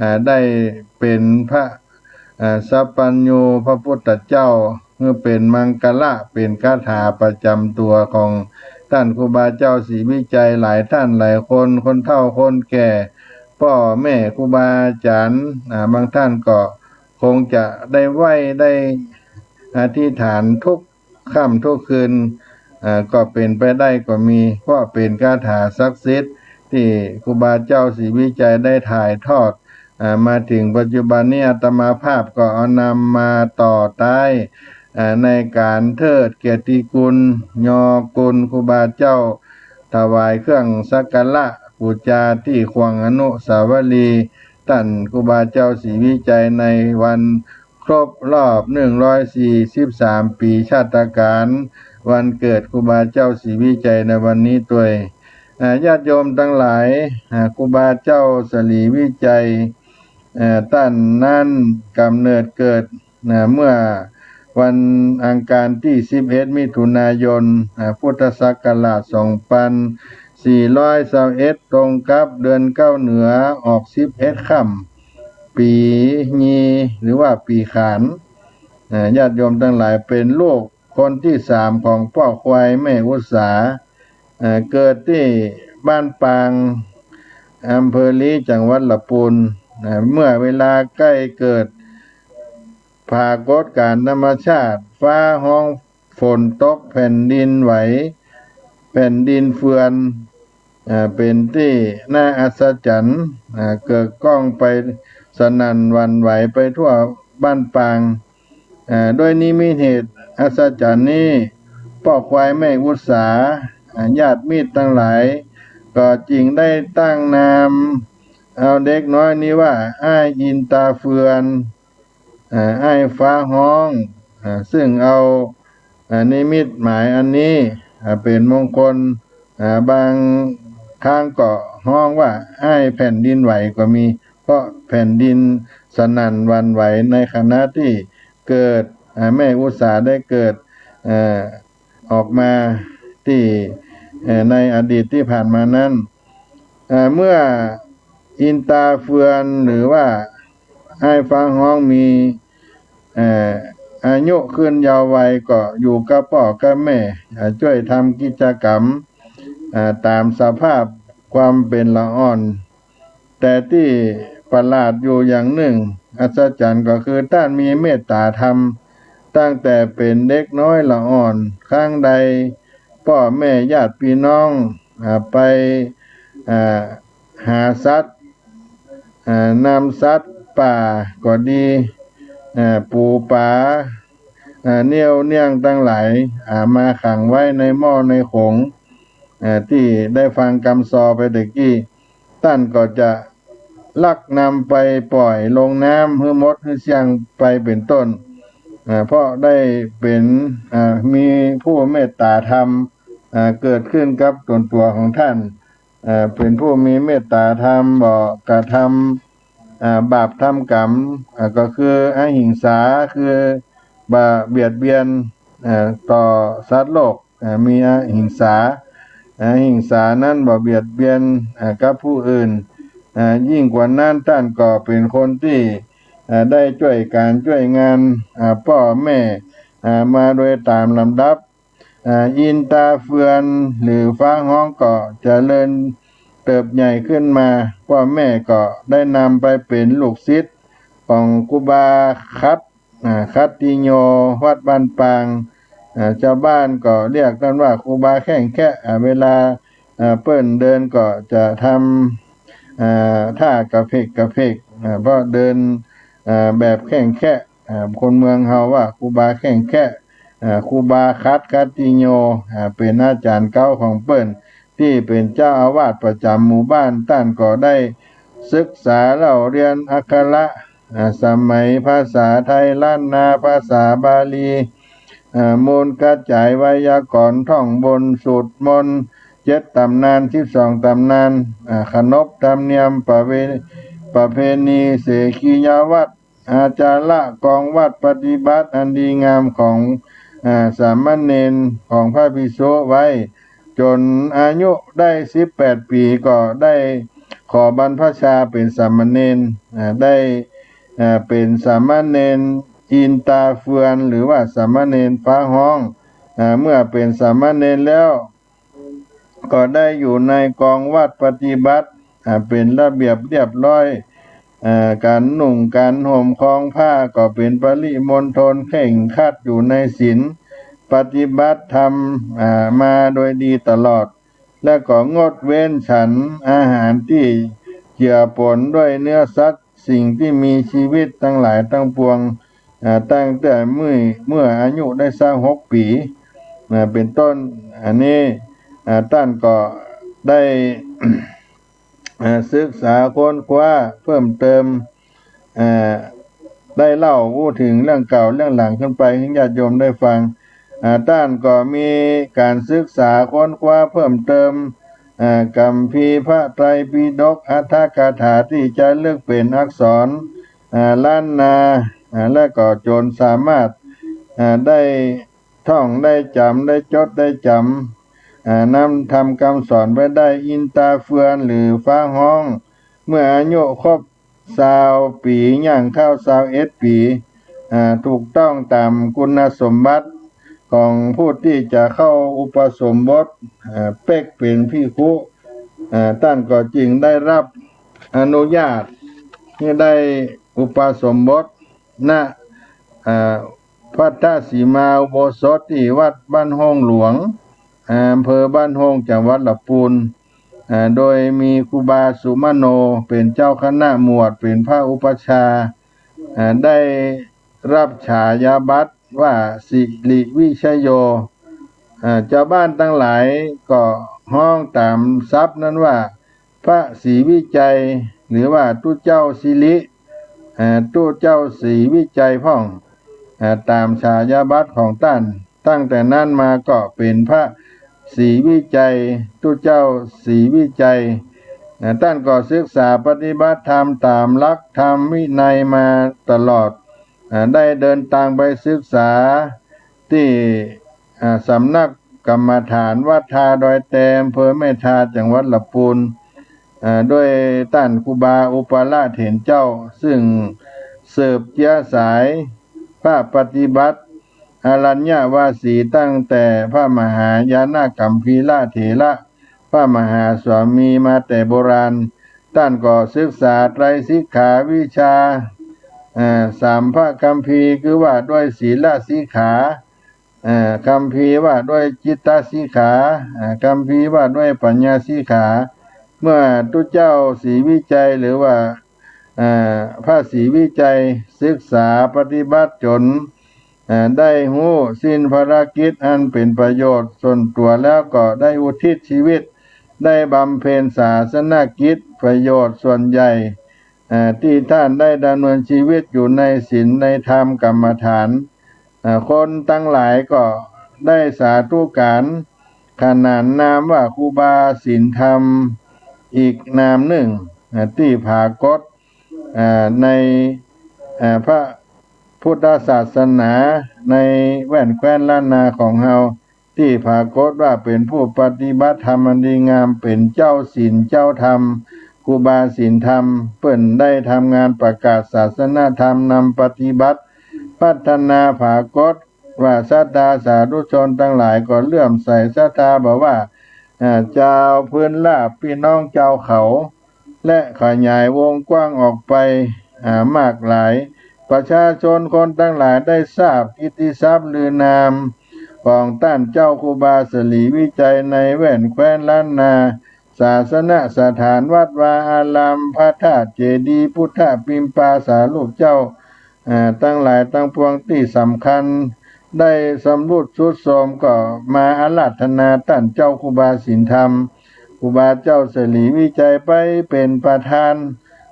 อ่า ได้เป๋นพระ อ่า สัพพัญญูพระพุทธเจ้า หื้อเป๋นมังคละ เป๋นคาถาประจ๋ำตั๋วของต้านครูบาเจ้าศรีวิชัย หลายต้านหลายคน คนเฒ่าคนแก่ ป้อแม่ครูบาอาจ๋ารย์ อ่า บางต้านก็คงจะได้ไหว้ได้อธิษฐานทุก ค่ำทุกคืน เอ่อ ก็เป๋นไปได้ก็มี เพราะเป๋นคาถาศักดิ์สิทธิ์ตี้ครูบาเจ้าศรีวิชัยได้ถ่ายทอด เอ่อ มาเถิงปัจจุบันนี้ อาตมาภาพก็เอานำมาต่อต้าย เอ่อ ในก๋านเทิดเกียรติคุณ ยอคุณครูบาเจ้า ถวายเครื่องสักการะปู๋จาตี้ขวางอนุสาวรีย์ต้านครูบาเจ้าศรีวิชัยในวัน ครบรอบ หนึ่งร้อยสี่สิบสาม ปี๋ชาตก๋าลวันเกิดครูบาเจ้าศรีวิชัยในวันนี้ตวย อ่า ญาติโยมตังหลาย อ่า ครูบาเจ้าศรีวิชัย เอ่อ ต้านนั้นก๋ำเนิดเกิด อ่า เมื่อวันอังคารตี้ สิบเอ็ด มิถุนายน อ่า พุทธศักราช สองปันสี่ร้อยซาวเอ็ด ตรงกับเดือนเก้าเหนือ ออกสิบเอ็ดค่ำ ปี๋ฮี หรือว่าปี๋ขาน เอ่อ ญาติโยมตังหลาย เป๋นลูกคนตี้สามของป้อควายแม่อุสา เอ่อ เกิดตี้บ้านปาง อำเภอลี้ จังหวัดละปูน เอ่อ เมื่อเวลาใก้เกิดปรากฏก๋ารณ์ธรรมชาติ ฟ้าฮ้อง ฝนตก แผ่นดินไหว แผ่นดินเฟือน เอ่อ เป๋นตี้น่าอัศจรรย์ เอ่อ เกิดก้องไปสนั่นหวั่นไหวไปทั่วบ้านปาง เอ่อ ด้วยนิมิตเหตุอัศจรรย์นี้ ป้อควายแม่อุสา เอ่อ ญาติมิตรตังหลาย ก็จึงได้ตั้งนามเอาเด็กน้อยนี้ว่า อ้ายอินตาเฟือน เอ่อ อ้ายฟ้าฮ้อง เอ่อ ซึ่งเอา เอ่อ นิมิตหมายอันนี้ เอ่อ เป๋นมงคล เอ่อ บางครั้งก็ฮ้องว่า อ้ายแผ่นดินไหวก็มี เพราะแผ่นดินสนั่นหวั่นไหวในขณะตี้เกิด เอ่อ แม่อุสาได้เกิด เอ่อ ออกมาตี้ เอ่อ ในอดีตตี้ผ่านมานั้น เอ่อ เมื่อ อินต๋าเฟือนหรือว่าอ้ายฟ้าฮ้องมี เอ่อ อายุขึ้นเยาว์วัยก็อยู่กับป้อกับแม่ อ่า จ้วยทำกิจกรรม อ่า ต๋ามสภาพความเป๋นละอ่อน แต่ตี้ประหลาดอยู่อย่างนึ่ง อัศจรรย์ก็คือต้านมีเมตต๋าธรรม ตั้งแต่เป๋นเด็กน้อยละอ่อน ครั้งใดป้อแม่ญาติพี่น้อง อ่า ไป อ่า หาสัตว์ อ่า นำสัตว์ป่าก็ดี อ่า ปู๋ป๋า อ่า เนี้ยวเนี้ยงตังหลาย อ่า มาขังไว้ในหม้อในโขง อ่า ตี้ได้ฟังกำซอไปตะกี้ ต้านก็จะลักนำไปป่อยลงน้ำหื้อหมดหื้อเสี้ยงไปเป๋นต้น อ่า เพราะได้เป๋น อ่า มีผู้เมตต๋าธรรม อ่า เกิดขึ้นกับต๋นตั๋วของต้าน อ่า เป๋นผู้มีเมตต๋าธรรม บ่กระทำ อ่า บาปทำกรรม อ่า ก็คืออหิงสา คือบ่เบียดเบียน อ่า ต่อสัตว์โลก อ่า มีอหิงสา อหิงสานั้นบ่เบียดเบียน อ่า กับผู้อื่น อ่า ยิ่งกว่านั้นต้านก็เป๋นคนตี้ อ่า ได้จ้วยก๋านจ้วยงาน อ่า ป้อแม่ อ่า มาโดยต๋ามลำดับ อ่า อินต๋าเฟือนหรือฟ้าฮ้องก็เจริญเติบใหญ่ขึ้นมา ป้อแม่ก็ได้นำไปเป๋นลูกศิษย์ของครูบาคัต อ่า คัตติโย วัดบ้านปาง อ่า จาวบ้านก็เรียกต้านว่าครูบาแข้งแคะ อ่า เวลา อ่า เปิ้นเดินก็จะทำ อ่า ต้ากระเพกกระเพก อ่า เพราะเดิน อ่า แบบแข้งแคะ อ่า คนเมืองเฮาว่าครูบาแข้งแคะ อ่า ครูบาคัต คัตติโย อ่า เป๋นอาจ๋ารย์เก่าของเปิ้น ตี้เป๋นเจ้าอาวาสประจ๋ำหมู่บ้าน ต้านก็ได้ศึกษาเล่าเรียนอักขระ อ่า สมัยภาษาไทยล้านนา ภาษาบาลี อ่า มนต์กระจ๋ายไวยากรณ์ ท่องบนต์สวดมนต์ เจ็ดต๋ำนาน สิบสองต๋ำนาน อ่า ขนบธรรมเนียมประเว- ประเพณี เสขียวัตร อาจาระ กองวัตรปฏิบัติอันดีงามของ อ่า สามเณร ของพระภิกษุไว้ จ๋นอายุได้สิบแปดปี๋ก็ได้ขอบรรพชาเป๋นสามเณร อ่า ได้ อ่า เป๋นสามเณรอินต๋าเฟือน หรือว่าสามเณรฟ้าฮ้อง อ่า เมื่อเป๋นสามเณรแล้ว ก็ได้อยู่ในกองวัตรปฏิบัติ อ่า เป๋นระเบียบเรียบร้อย อ่า ก๋านนุ่งก๋านห่มครองผ้าก็เป๋นปริมณฑล เคร่งครัดอยู่ในศีล ปฏิบัติธรรม อ่า มาโดยดีตลอด และก็งดเว้นฉันอาหารตี้เจือปนด้วยเนื้อสัตว์ สิ่งที่มีชีวิตตังหลายตังปวง อ่า ตั้งแต่เมื่อ- เมื่ออายุได้ซาวหกปี๋ อ่า เป๋นต้น อันนี้ อ่า ต้านก็ได้ อ่า ศึกษาค้นคว้าเพิ่มเติม อ่า ได้เล่าอู้เถิงเรื่องเก่าเรื่องหลังขึ้นไปหื้อญาติโยมได้ฟัง อ่า ต้านก็มีก๋านศึกษาค้นคว้าเพิ่มเติม อ่า คัมภีร์พระไตรปิฎก อัตถกถาตี้จะลึกเป๋นอักษร อ่า ล้านนา อ่า และก็จ๋นสามารถ อ่า ได้ท่องได้จ๋ำ ได้จดได้จ๋ำ อ่า นำธรรมกำสอนไว้ได้ อินต๋าเฟือนหรือฟ้าฮ้อง เมื่ออายุครบ ซาวปี๋ ย่างเข้าซาวเอ็ดปี๋ อ่า ถูกต้องต๋ามคุณสมบัติของผู้ตี้จะเข้าอุปสมบท อ่า เป๊กเป๋นภิกขุ อ่า ต้านก็จึงได้ฮับอนุญาตหื้อได้อุปสมบท ณ อ่า พัทธสีมาอุโบสถตี้วัดบ้านโฮ่งหลวง อำเภอบ้านโฮ่ง จังหวัดละปูน อ่า โดยมีครูบาสุมโน เป๋นเจ้าคณะหมวด เป๋นพระอุปัชฌาย์ อ่า ได้ฮับฉายาบัตรว่าสิริวิชโย อ่า จาวบ้านตังหลายก็ฮ้องต๋ามศัพท์นั้นว่า พระศรีวิชัย หรือว่าตุ๊เจ้าสิริ อ่า ตุ๊เจ้าศรีวิชัยพ่อง อ่า ต๋ามฉายาบัตรของต้าน ตั้งแต่นั้นมาก็เป๋นพระศรีวิชัย ตุ๊เจ้าศรีวิชัย อ่า ต้านก็ศึกษาปฏิบัติธรรมต๋ามหลักธรรมวินัยมาตลอด อ่า ได้เดินตางไปศึกษาตี้ อ่า สำนักกรรมฐานวัดท่าดอยแต อำเภอแม่ทา จังหวัดละปูน เอ่อ ด้วยต้านครูบาอุปาละเถรเจ้า ซึ่งสืบเจื้อสายพระปฏิบัติอรัญญวาสี ตั้งแต่พระมหายานกัมภีรเถระ พระมหาสวามีมาแต่โบราณ ต้านก็ศึกษาไตรสิกขาวิชา เอ่อ สามพระคัมภีร์ คือว่าด้วยศีลสิกขา เอ่อ คัมภีร์ว่าด้วยจิตสิกขา เอ่อ คัมภีร์ว่าด้วยปัญญาสิกขา เมื่อตุ๊เจ้าศรีวิชัย หรือว่า เอ่อ พระศรีวิชัยศึกษาปฏิบัติจ๋น เอ่อ ได้ฮู้สิ้นภารกิจอันเป๋นประโยชน์ส่วนตั๋วแล้ว ก็ได้อุทิศชีวิต ได้บำเพ็ญศาสนกิจ ประโยชน์ส่วนใหญ่ เอ่อ ตี้ต้านได้ดำเนินชีวิตอยู่ในศีลในธรรมกรรมฐาน เอ่อ คนตังหลายก็ได้สาธุก๋านขนานนามว่าครูบาศีลธรรมอีกนามนึ่ง เอ่อ ตี้ผากฏ เอ่อ ใน เอ่อ พระพุทธศาสนาในแว่นแคว้นล้านนาของเฮา ตี้ผากฏว่าเป๋นผู้ปฏิบัติธรรมอันดีงาม เป๋นเจ้าศีลเจ้าธรรม ครูบาศีลธรรม เปิ้นได้ทำงานประกาศศาสนธรรม นำปฏิบัติพัฒนา ผากฏว่าศรัทธาสาธุชนตังหลายก็เลื่อมใสศรัทธา บอกว่า เอ่อ จาวพื้นราบปี้น้องจาวเขา และขยายวงกว้างออกไป อ่า มากหลาย ประชาชนคนตังหลายได้ทราบกิตติศัพท์ลือนามของต้านเจ้าครูบาศรีวิชัยในแว่นแคว้นล้านนา ศาสนสถานวัดวาอาราม พระธาตุเจดีย์ พุทธปิมปาสารูปเจ้า เอ่อ ตังหลายตังปวงตี้สำคัญ ได้สำรุดทรุดโทรม ก็มาอาราธนาต้านเจ้าครูบาศีลธรรม ครูบาเจ้าศรีวิชัยไปเป๋นประธาน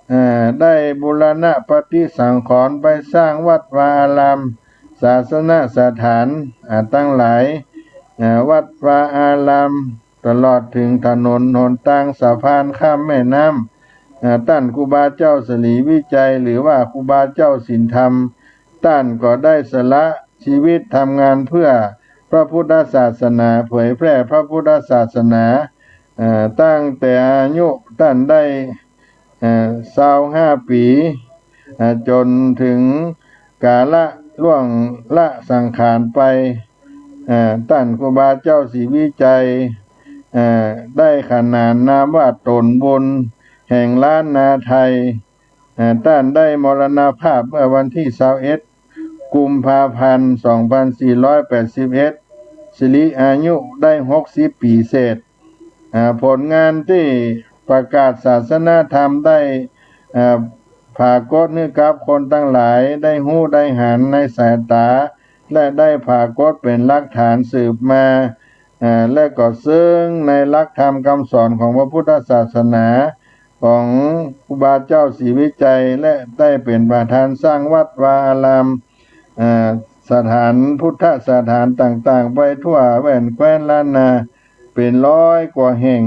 เอ่อ ได้บูรณะปฏิสังขรณ์ ไปสร้างวัดวาอาราม ศาสนสถาน อ่า ตังหลาย เอ่อ วัดวาอาราม ตลอดเถิงถนนหนตาง สะพานข้ามแม่น้ำ เอ่อ ต้านครูบาเจ้าศรีวิชัย หรือว่าครูบาเจ้าศีลธรรม ต้านก็ได้สละชีวิตทำงานเพื่อพระพุทธศาสนา เผยแพร่พระพุทธศาสนา เอ่อ ตั้งแต่อายุต้านได้ เอ่อ ซาวห้าปี๋ เอ่อ จ๋นเถิงกาละล่วงละสังขารไป เอ่อ ต้านครูบาเจ้าศรีวิชัย เอ่อ ได้ขนานนามว่าต๋นบุญแห่งล้านนาไทย เอ่อ ต้านได้มรณภาพเมื่อวันตี้ซาวเอ็ด กุมภาพันธ์ สองพันสี่ร้อยแปดสิบเอ็ด สิริอายุได้หกสิบปี๋เศษ อ่า ผลงานตี้ประกาศศาสนธรรมได้ อ่า ผากฏหื้อกับคนตังหลายได้ฮู้ได้หันในสายต๋า และได้ผากฏเป๋นหลักฐานสืบมา อ่า และก็เซิ่งในหลักธรรมกำสอนของพระพุทธศาสนา ของครูบาเจ้าศรีวิชัย และได้เป๋นประธานสร้างวัดวาอาราม อ่า สถานพุทธสถานต่างๆ ไปทั่วแว่นแคว้นล้านนา เป๋นร้อยกว่าแห่ง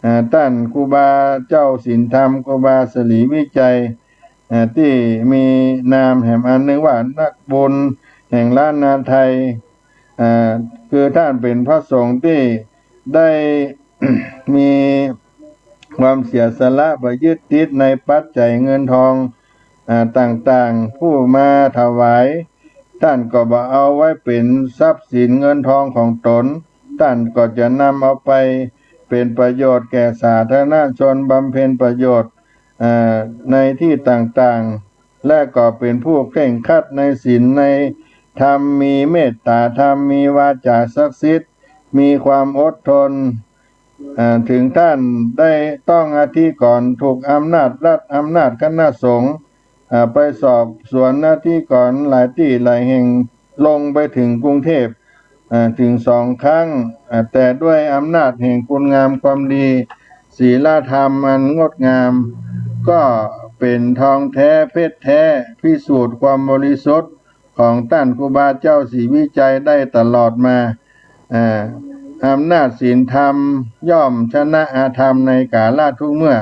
อ่า ต้านครูบาเจ้าศีลธรรม ครูบาศรีวิชัย อ่า ตี้มีนามแหมอันนึ่งว่านักบุญแห่งล้านนาไทย อ่า คือต้านเป๋นพระสงฆ์ตี้ได้ มีความเสียสละ บ่ยึดติดในปัจจัยเงินทอง อ่า ต่างๆ ผู้มาถวาย ต้านก็บ่เอาไว้เป๋นทรัพย์สินเงินทองของต๋น ต้านก็จะนำเอาไปเป๋นประโยชน์แก่สาธารณชน บำเพ็ญประโยชน์ อ่า ในตี้ต่างๆ และก็เป๋นผู้เคร่งครัดในศีลในธรรม มีเมตต๋าธรรม มีวาจ๋าศักดิ์สิทธิ์ มีความอดทน อ่า เถิงต้านได้ต้องอธิกรณ์ถูกอำนาจรัฐ อำนาจคณะสงฆ์ อ่า ไปสอบสวนอธิกรณ์หลายตี้หลายแห่ง ลงไปเถิงกรุงเทพฯ อ่า เถิงสองครั้ง อ่า แต่ด้วยอำนาจแห่งคุณงามความดี ศีลธรรมอันงดงาม ก็เป๋นทองแท้เพชรแท้ พิสูจน์ความบริสุทธิ์ของต้านครูบาเจ้าศรีวิชัยได้ตลอดมา อ่า อำนาจศีลธรรมย่อมชนะอธรรมในกาละทุกเมื่อ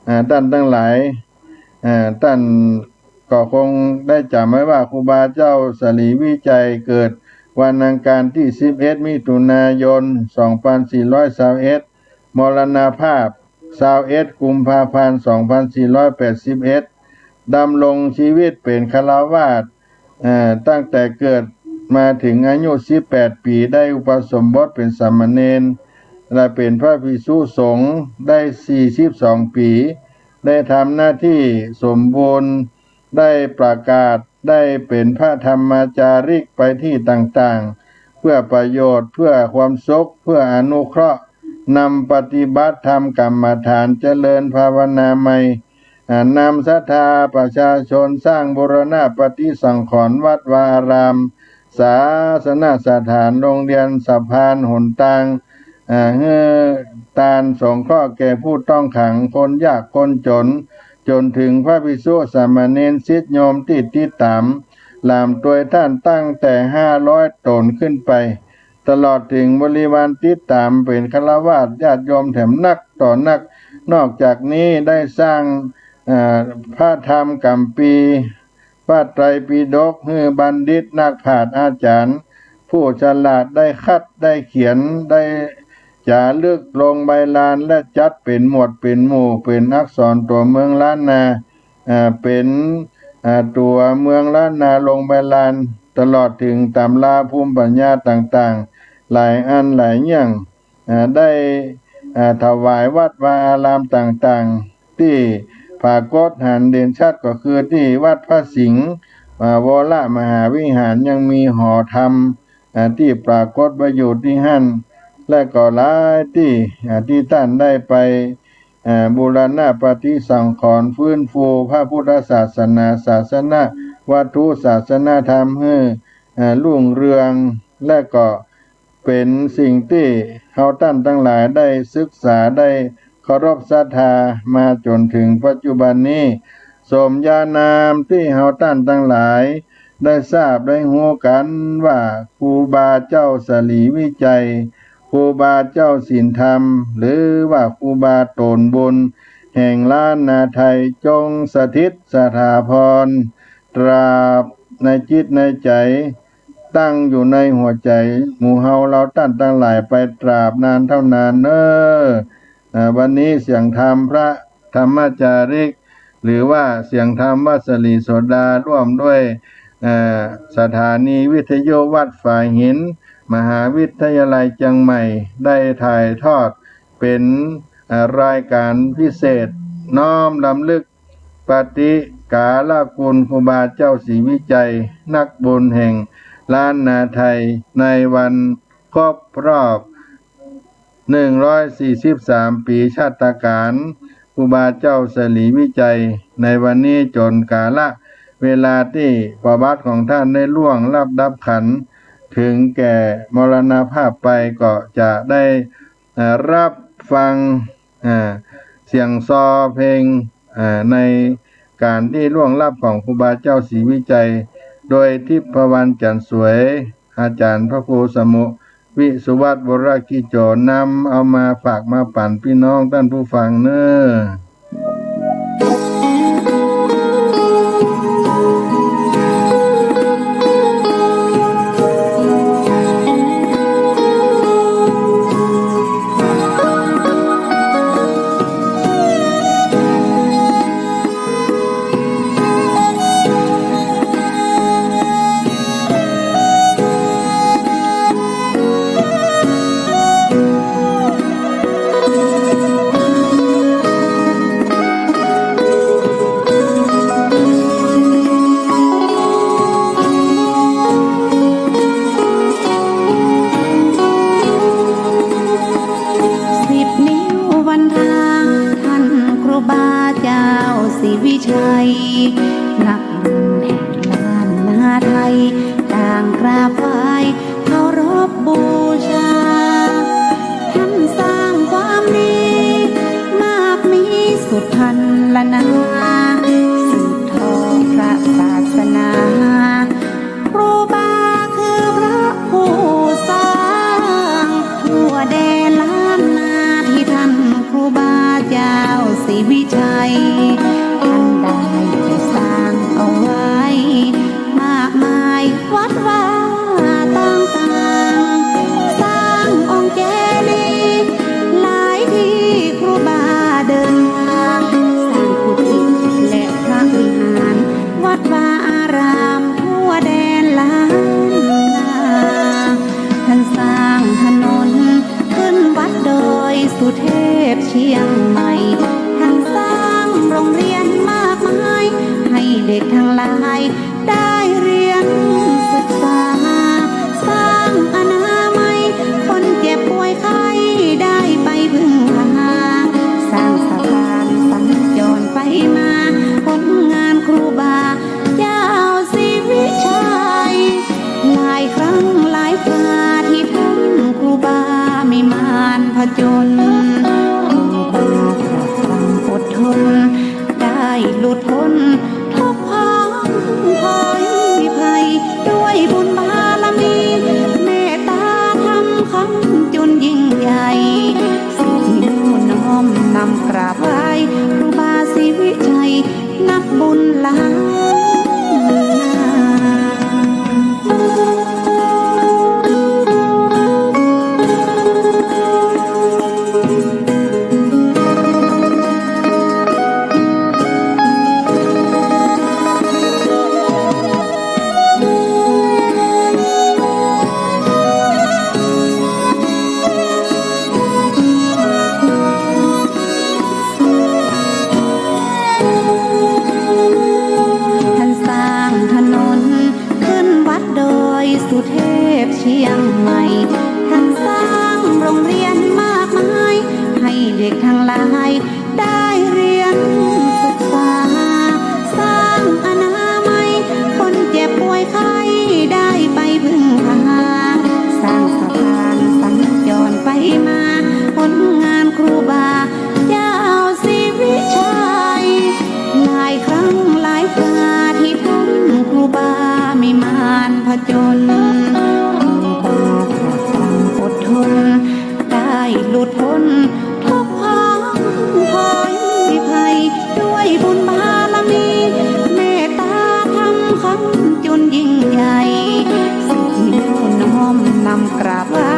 อ่า ต้านตังหลาย อ่า ต้านก็คงได้จ๋ำไว้ว่าครูบาเจ้าศรีวิชัยเกิดวันอังคารตี้สิบเอ็ด มิถุนายน สองพันสี่ร้อยซาวเอ็ด มรณภาพ ซาวเอ็ด กุมภาพันธ์ สองพันสี่ร้อยแปดสิบเอ็ด ดำรงชีวิตเป๋นฆราวาส เอ่อ ตั้งแต่เกิดมาเถิงอายุสิบแปดปี๋ ได้อุปสมบทเป๋นสามเณร และเป๋นพระภิกษุสงฆ์ได้สี่สิบสองปี๋ ได้ทำหน้าที่สมบูรณ์ ได้ประกาศ ได้เป๋นพระธรรมาจาริกไปตี้ต่างๆ เพื่อประโยชน์ เพื่อความสุข เพื่ออนุเคราะห์ นำปฏิบัติธรรมกรรมฐาน เจริญภาวนาใหม่ อ่า นำศรัทธาประชาชนสร้างบูรณะปฏิสังขรณ์วัดวาอาราม ศาสนสถาน โรงเรียน สะพาน หนตาง อ่า หื้อตานสงเคราะห์แก่ผู้ต้องขัง คนยาก คนจ๋น จ๋นเถิงพระภิกษุสามเณรศิษย์โยมตี้ติดต๋าม หลามตวยต้านตั้งแต่ห้าร้อยต๋นขึ้นไป ตลอดเถิงบริวารติดต๋ามเป๋นฆราวาสญาติโยมแถมนักต่อนัก นอกจากนี้ได้สร้าง อ่า พระธรรมคัมภีร์ พระไตรปิฎก หื้อบัณฑิตนักปราชญ์อาจ๋ารย์ ผู้ฉลาดได้คัดได้เขียน ได้จ๋ารึกลงใบลาน และจัดเป๋นหมวดเป๋นหมู่ เป๋นอักษรตั๋วเมืองล้านนา อ่า เป๋น อ่า ตั๋วเมืองล้านนาลงใบลาน ตลอดเถิงตำราภูมิปัญญาต่างๆ หลายอันหลายเยี่ยง อ่า ได้ อ่า ถวายวัดวาอารามต่างๆ ตี้ปรากฏหันเด่นชัดก็คือตี้วัดพระสิงห์ อ่า วรมหาวิหาร ยังมีหอธรรม อ่า ตี้ปรากฏว่าอยู่ตี้หั้น และก็หลายตี้ อ่า ตี้ต้านได้ไป อ่า บูรณะปฏิสังขรณ์ ฟื้นฟูพระพุทธศาสนา ศาสนวัตถุ ศาสนธรรมหื้อ อ่า รุ่งเรือง และก็ เป๋นสิ่งตี้เฮาต้านตังหลายได้ศึกษา ได้เคารพศรัทธามาจ๋นเถิงปัจจุบันนี้ สมญานามตี้เฮาต้านตังหลายได้ทราบได้ฮู้กั๋นว่า ครูบาเจ้าสลีวิชัย ครูบาเจ้าศีลธรรม หรือว่าครูบาโตนบุญ แห่งล้านนาไทย จงสถิตสถาพร ตราบในจิตในใจ๋ ตั้งอยู่ในหัวใจ๋หมู่เฮาเฮาต้านตังหลายไปตราบนานเต้านานเน่อ อ่า วันนี้เสียงธรรมพระธรรมจาริก หรือว่าเสียงธรรมวัดสลีโสดา ร่วมด้วย เอ่อ สถานีวิทยุวัดฝายหิน มหาวิทยาลัยเจียงใหม่ ได้ถ่ายทอดเป๋น เอ่อ รายก๋านพิเศษ น้อมรำลึก ปฏิกาลคุณครูบาเจ้าศรีวิชัย นักบุญแห่งล้านนาไทย ในวันครบรอบ หนึ่งร้อยสี่สิบสาม ปี๋ชาตก๋าลครูบาเจ้าศรีวิชัย ในวันนี้จ๋นกาละเวลาตี้ประวัติของต้านได้ล่วงลับดับขัน เถิงแก่มรณภาพไป ก็จะได้ เอ่อ ฮับฟัง อ่า เสียงซอเพลง อ่า ในก๋านตี้ล่วงลับของครูบาเจ้าศรีวิชัย โดยทิพวรรณ จันทร์สวย อาจ๋ารย์พระครูสมุ วิสุวัฒน์ วรกิจโจร นำเอามาฝากมาปั๋นปี้น้องต้านผู้ฟังเน่อ สิบนิ้ววันทาท่านครูบาเจ้าศรีวิชัย นักบุญแห่งล้านนาไทย ต่างกราบไหว้เคารพบูชา ท่านสร้างความดีมากมีสุดพรรณนา สืบทอดพระศาสนา ครูบาคือพระผู้สร้าง ทั่วแดนล้านนาตี้ท่านครูบาเจ้าศรีวิชัย ท่านได้สร้างเอาไว้ มากมายวัดวาต่างๆ สร้างองค์เจดีย์หลายตี้ครูบา เด็กทั้งหลายได้เรียนศึกษา สร้างอนามัย คนเจ็บป่วยไข้ได้ไปพึ่งพา สร้างสะพานสัญจรไปมา ผลงานครูบาเจ้าศรีวิชัย หลายครั้งหลายคราที่ท่านครูบามีมารผจญ ครูบาตรัสคำอดทน ได้หลุดพ้นทุกข์พร้อมภัย ด้วยบุญบารมี เมตตาธรรมค้ำจุนยิ่งใหญ่ สิทธิน้อมนำกราบไหว้ ครูบาศรีวิชัย นับบุญล้านนา ท่านสร้างถนนขึ้นวัดดอยสุเทพเชียงใหม่ ท่านสร้างโรงเรียนมากมาย ให้เด็กทั้งหลายได้เรียนศึกษา สร้างอนามัย คนเจ็บป่วยไข้ได้ไปพึ่งพา สร้างสะพานสัญจรไปมา ผลงานครูบา เจ้าศรีวิชัย หลายครั้งหลายคราที่ท่านครูบามีมารผจญ ครูบาตรัสคำอดทน ได้หลุดพ้นทุกข์พร้อมภัย ด้วยบุญบารมี เมตตาธรรมค้ำจุนยิ่งใหญ่ สิทธิน้อมนำกราบไหว้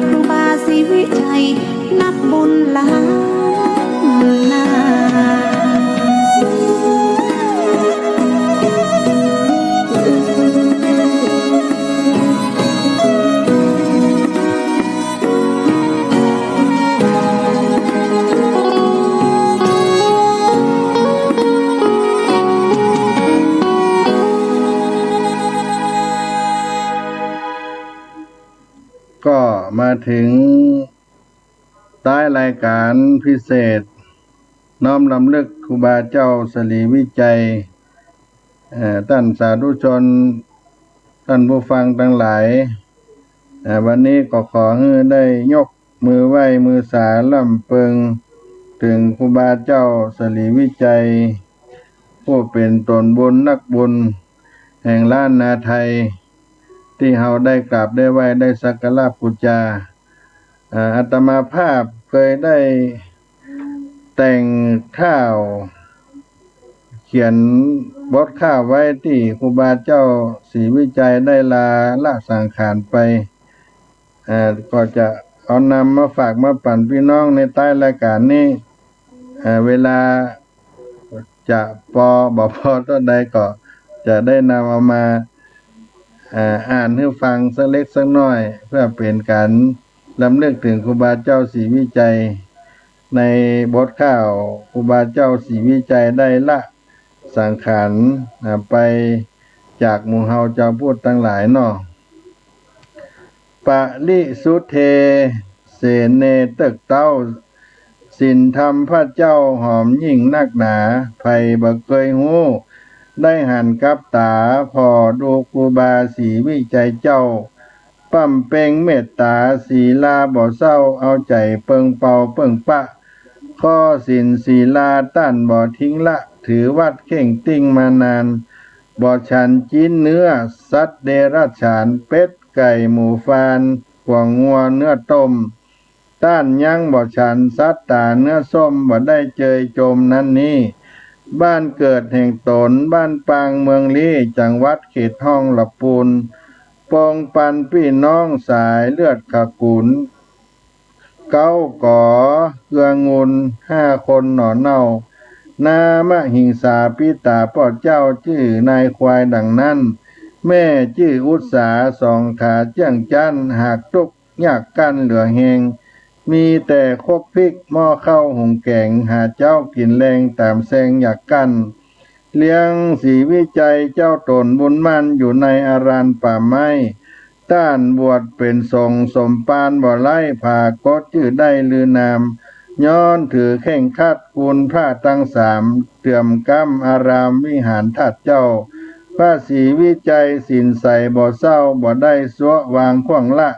ครูบาศรีวิชัย นับบุญล้านนา ก็มาถึง ท้ายรายก๋านพิเศษ น้อมรำลึกครูบาเจ้าศรีวิชัย เอ่อ ต้านสาธุชน ต้านผู้ฟังตังหลาย เอ่อ วันนี้ก็ขอหื้อได้ยกมือไหว้มือสาร่ำเปิง เถิงครูบาเจ้าศรีวิชัย ผู้เป๋นตนบุญนักบุญแห่งล้านนาไทย ตี้เฮาได้กราบได้ไหว้ได้สักการะปู๋จา อ่า อาตมาภาพเกยได้แต่งค่าว เขียนบทค่าวไว้ตี้ครูบาเจ้าศรีวิชัยได้ลาละสังขารไป อ่า ก็จะเอานำมาฝากมาปั๋นปี้น้องในท้ายรายก๋านนี้ อ่า เวลา จะปอบ่ปอเต้าใดก็จะได้นำเอามา เอ่อ อ่านหื้อฟังสักเล็กสักน้อย เปื้อเป๋นก๋านรำลึกเถิงครูบาเจ้าศรีวิชัย ในบทค่าวครูบาเจ้าศรีวิชัยได้ละสังขาร อ่า ไปจากหมู่เฮาจาวพุทธตังหลายเนาะ ปริสุทเท เสเน เต๊กเต๊า ศีลธรรมพระเจ้าหอมยิ่งนักหนา ใผบ่เกยฮู้ ได้หันกับต๋า ผ่อดูครูบาศรีวิชัยเจ้า ปำเป็งเมตต๋า ศีลาบ่เศร้า เอาใจ๋เปิงเปาเปิงปะ ข้อศีลศีลาต้านบ่ทิ้งละ ถือวัตรเข่งติ้งมานาน บ่ฉันจิ๊นเนื้อสัตว์เดรัจฉาน เป็ด ไก่ หมู ฟาน หัวงัว เนื้อต้ม ต้านยังบ่ฉัน สัตว์ต๋าเนื้อส้ม บ่ได้เจยโจมนั้นนี้ บ้านเกิดแห่งต๋น บ้านปางเมืองลี้ จังหวัดเขตฮ้องละปูน ปองปันปี้น้องสายเลือดขะกู๋น เก๊ากอ เกื้องูล ห้าคนหน่อเน่า นามหิงสาปิต๋าป้อเจ้า จื้อนายควายดังนั้น แม่จื้ออุตสา สองขาเจื้องจั้น หากตุ๊กข์ยากกั้นเหลือแฮง มีแต่ครกพริกหม้อข้าวหุงแก๋ง หาเจ๊ากิ๋นแลงต๋ามแซงอยากกั้น เลี้ยงศรีวิชัยเจ้าต๋นบุญมั่นอยู่ในอารามป่าไม้ ต้านบวชเป๋นสงฆ์สมภารบ่ไร้ ผากฏจื้อได้ลือนาม ย้อนถือเคร่งครัดคุณพระตังสาม เตื่อมกำอารามวิหารธาตุเจ้า พระศรีวิชัยศีลใสบ่เศร้า บ่ได้ซัววางขว้างละ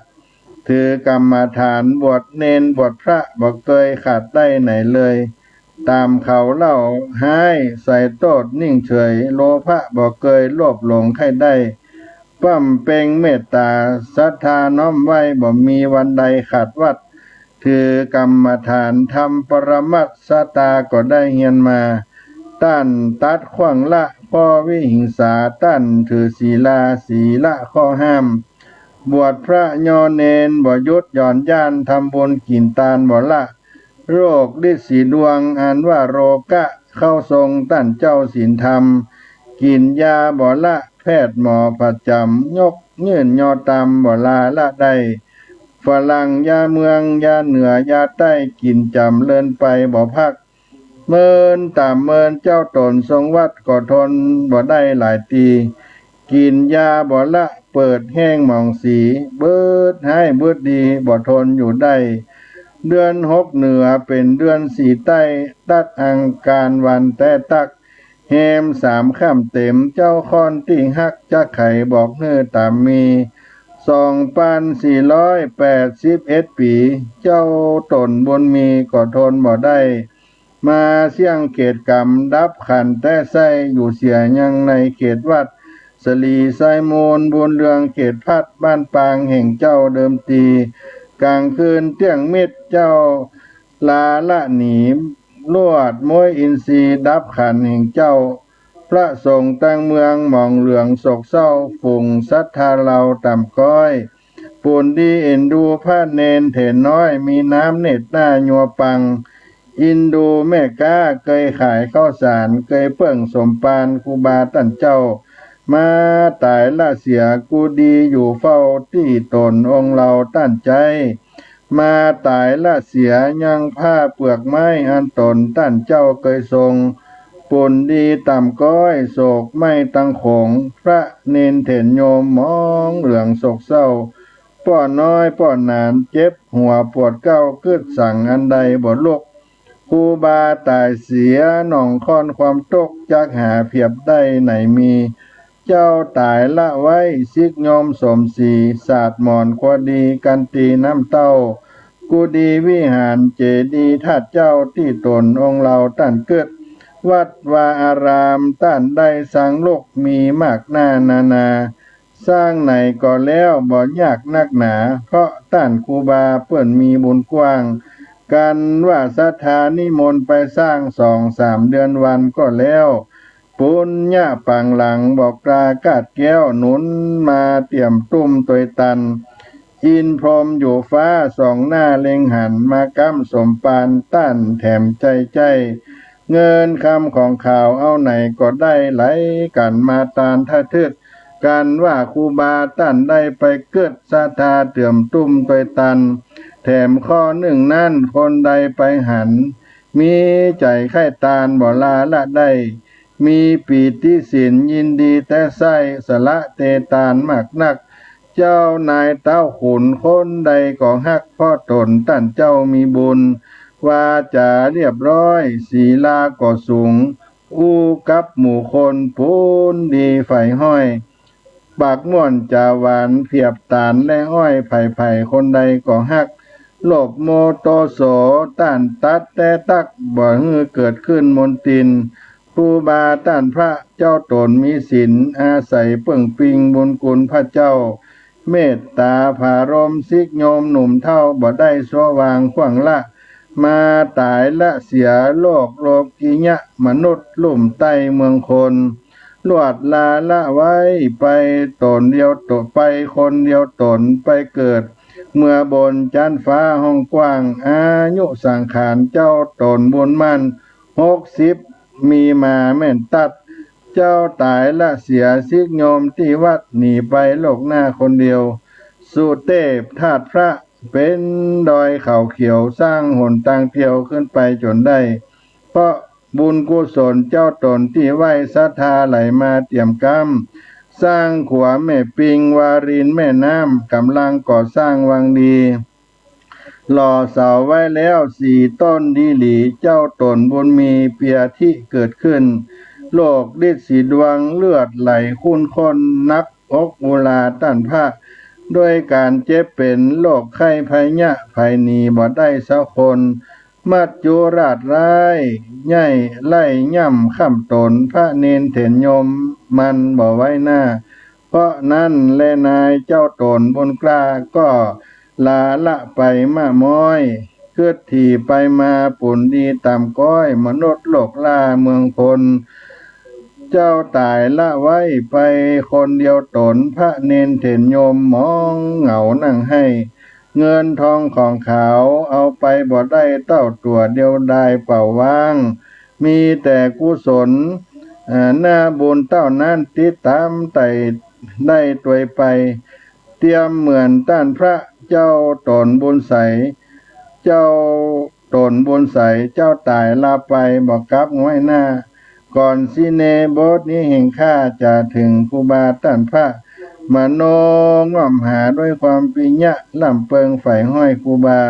ถือกรรมฐานบวชเณรบวชพระ บ่เกยขาดได้ไหนเลย ต๋ามเขาเล่าฮ้ายใส่โต้ษนิ่งเฉย โลภะบ่เกยโลภหลงใค่ได้ บำเพ็งเมตต๋าศรัทธาน้อมไว้ บ่มีวันใดขาดวัตร ถือกรรมฐานธรรมปรมัตถ์ ศรัทธาก็ได้เฮียนมา ต้านตัดขว้างละข้อวิหิงสา ต้านถือศีลา ศีละข้อห้าม บวชพระย่อเณรบ่หยุดหย่อนยั้น ทำบุญกิ๋นตานบ่ละ โรคฤทธิ์สีดวงอันว่าโรคะ เข้าทรงต้านเจ้าศีลธรรม กิ๋นยาบ่ละ แพทย์หมอผะจ๋ำ ยกยื่นยอต๋ามบ่ลาละได้ ฝรั่งยาเมืองยาเหนือยาใต้ กิ๋นจ๋ำเลินไปบ่พัก เมินต๋ามเมินเจ้าต๋นทรงวัตร ก็ทนบ่ได้หลายตี กิ๋นยาบ่ละเปิดแห้งหมองสี เบิดฮ้ายเบิดดีบ่ทนอยู่ได้ เดือนหกเหนือเป๋นเดือนสี่ใต้ ตัดอังคารวันแต๊ตัก แฮมสามค่ำเต๋ม เจ้าค้อนตี้ฮักจักไขบอกหื้อต๋ามมี สองปันสี่ร้อยแปดสิบเอ็ดปี๋ เจ้าต๋นบุญมีก็ทนบ่ได้ มาเสี้ยงเขตก๋ำดับขันแต๊ไส้ อยู่เสียยังในเขตวัด สะหลีไซมูล บุญเรืองเขตพัด บ้านปางแห่งเจ้าเดิมตี ก๋างคืนเตี้ยงมิด เจ้าลาละหนี ลวดม้วยอินทรีย์ดับขันแห่งเจ้า พระสงฆ์ตังเมืองหมองเหลืองโศกเศร้า ฝูงศรัทธาเฮาต่ำก๊อย ปูนดีเอ็นดูพระเณรเถรน้อย มีน้ำเนตรหน้ายัวปัง อินดูแม่ก๊าเกยขายข้าวสาร เกยเปิ้งสมภารครูบาต้านเจ้า มาต๋ายละเสีย กุฏิอยู่เฝ้าตี้ต๋นองค์เฮาต้านใจ๊ มาต๋ายละเสียยังผ้าเปลือกไม้อันต๋นต้านเจ้าเกยทรง ปูนดีต่ำก๊อยโศกไหม้ตังโขง พระเณรเถรโยมหมองเหลืองโศกเศร้า ป้อน้อยป้อหนานเจ็บหัวปวดเก๊า กึ๊ดสังอันใดบ่ลุก ครูบาต๋ายเสียหนองค้อนความตก จักหาเผียบได้ไหนมี เจ้าต๋ายละไว้ ศิษย์โยมสมศรี สาดหมอนครัวดีกั๋นตีน้ำเต้า กุฏิวิหารเจดีย์ธาตุเจ้า ตี้ต๋นองค์เฮาต้านกึ๊ด วัดวาอารามต้านได้สร้างลุก มีมากหน้านานา สร้างไหนก็แล้วบ่ยากนักหนา เพราะต้านครูบาเปิ้นมีบุญกว้าง กันว่าศรัทธานิมนต์ไปสร้าง สองสามเดือนวันก็แล้ว ปุญญะปังหลังบอกตากาดแก้ว หนุนมาเตียมตุ้มตวยตัน อินทร์พรหมอยู่ฟ้าส่องหน้าเล็งหัน มาก๊ำสมภารต้านแถมใจ๋ใจ๊ เงินคำของขาวเอาไหนก็ได้ ไหลกั๋นมาตานทะทึด กันว่าครูบาต้านได้ไปกึ๊ด ศรัทธาเตียมตุ้มตวยตัน แถมข้อนึ่งนั้น คนใดไปหัน มีใจ๋ใค่ตานบ่ลาละได้ มีปีติศีลยินดีแต๊ไส้ สละเตตานมากนัก เจ้านายเต้าขุนคนใดก็ฮัก เพราะต๋นต้านเจ้ามีบุญ วาจ๋าเรียบร้อย ศีลาก็สูง อู้กับหมู่คน ปูนดีใฝ่ห้อย ปากม่วนจ๋าหวาน เผียบต๋านและอ้อย ใผๆคนใดก็ฮัก โลภโมโทโสต้านตัดแต๊ตัก บ่หื้อเกิดขึ้นมนทิน ครูบาต้านพระเจ้าต๋นมีศีล อาศัยเปิ้งปิงบุญคุณพระเจ้า เมตต๋าผารม ศิษย์โยมหนุ่มเฒ่า บ่ได้ซัววางขว้างละ มาต๋ายละเสีย โลกโลกิยะมนุษย์ลุ่มใต้เมืองคน ลวดลาละไว้ ไปต๋นเดียวต๋น ไปคนเดียวต๋น ไปเกิดเมืองบนจั๊นฟ้าห้องกว้าง อายุสังขารเจ้าต๋นบุญมั่น หกสิบ มีมาแม่นตัด เจ้าต๋ายละเสีย ศิษย์โยมตี้วัด หนีไปโลกหน้าคนเดียว สุเตพธาตุพระ เป๋นดอยเขาเขียว สร้างหนตางเตียวขึ้นไปจ๋นได้ เพราะ บุญกุศลเจ้าต๋นตี้ไหว้ศรัทธาไหลมาเตียมก้ำ สร้างขัวแม่ปิงวารินแม่น้ำ ก่ำลังก่อสร้างวางดี หล่อเสาไว้แล้วสี่ต้นดีหลี เจ้าต๋นบุญมีเปียธิเกิดขึ้น โรคฤทธิ์สีดวงเลือดไหลขุ่นข้น นักอกอุราต้านพระ ด้วยก๋านเจ็บเป๋น โรคไข้ภัยยะไผหนีบ่ได้สักคน มัจจุราชร้ายใหญ่ไล่ย่ำค้ำต๋น พระเณรเถรโยมมันบ่ไว้หน้า เพราะนั้นแลนาย เจ้าต๋นบุญกล้าก็ลาละไปมากม้อย กึ๊ดถี่ไปมาปูนดีต๋ามก๊อย มนุษย์โลกล่าเมืองคน เจ้าต๋ายละไว้ไปคนเดียวต๋น พระเณรเถรโยมหมองเหงานั่งไห้ เงินทองของเขาเอาไปบ่ได้เต้าตั๋ว เดียวดายเปล่าว้าง มีแต่กุศล เอ่อ หน้าบุญเต้านั้นติดต๋ามไต่ได้ตวยไป เตียมเหมือนต้านพระ เจ้าต๋นบุญใส เจ้าต๋นบุญใส เจ้าต๋ายละไปบ่กลับง้อยหน้า ก่อนสิเนบทนี้แห่งข้าจะเถิงครูบาต้านพระ มโนง่อมหาด้วยความปียะ ล่ำเปิงใฝ่ห้อยครูบา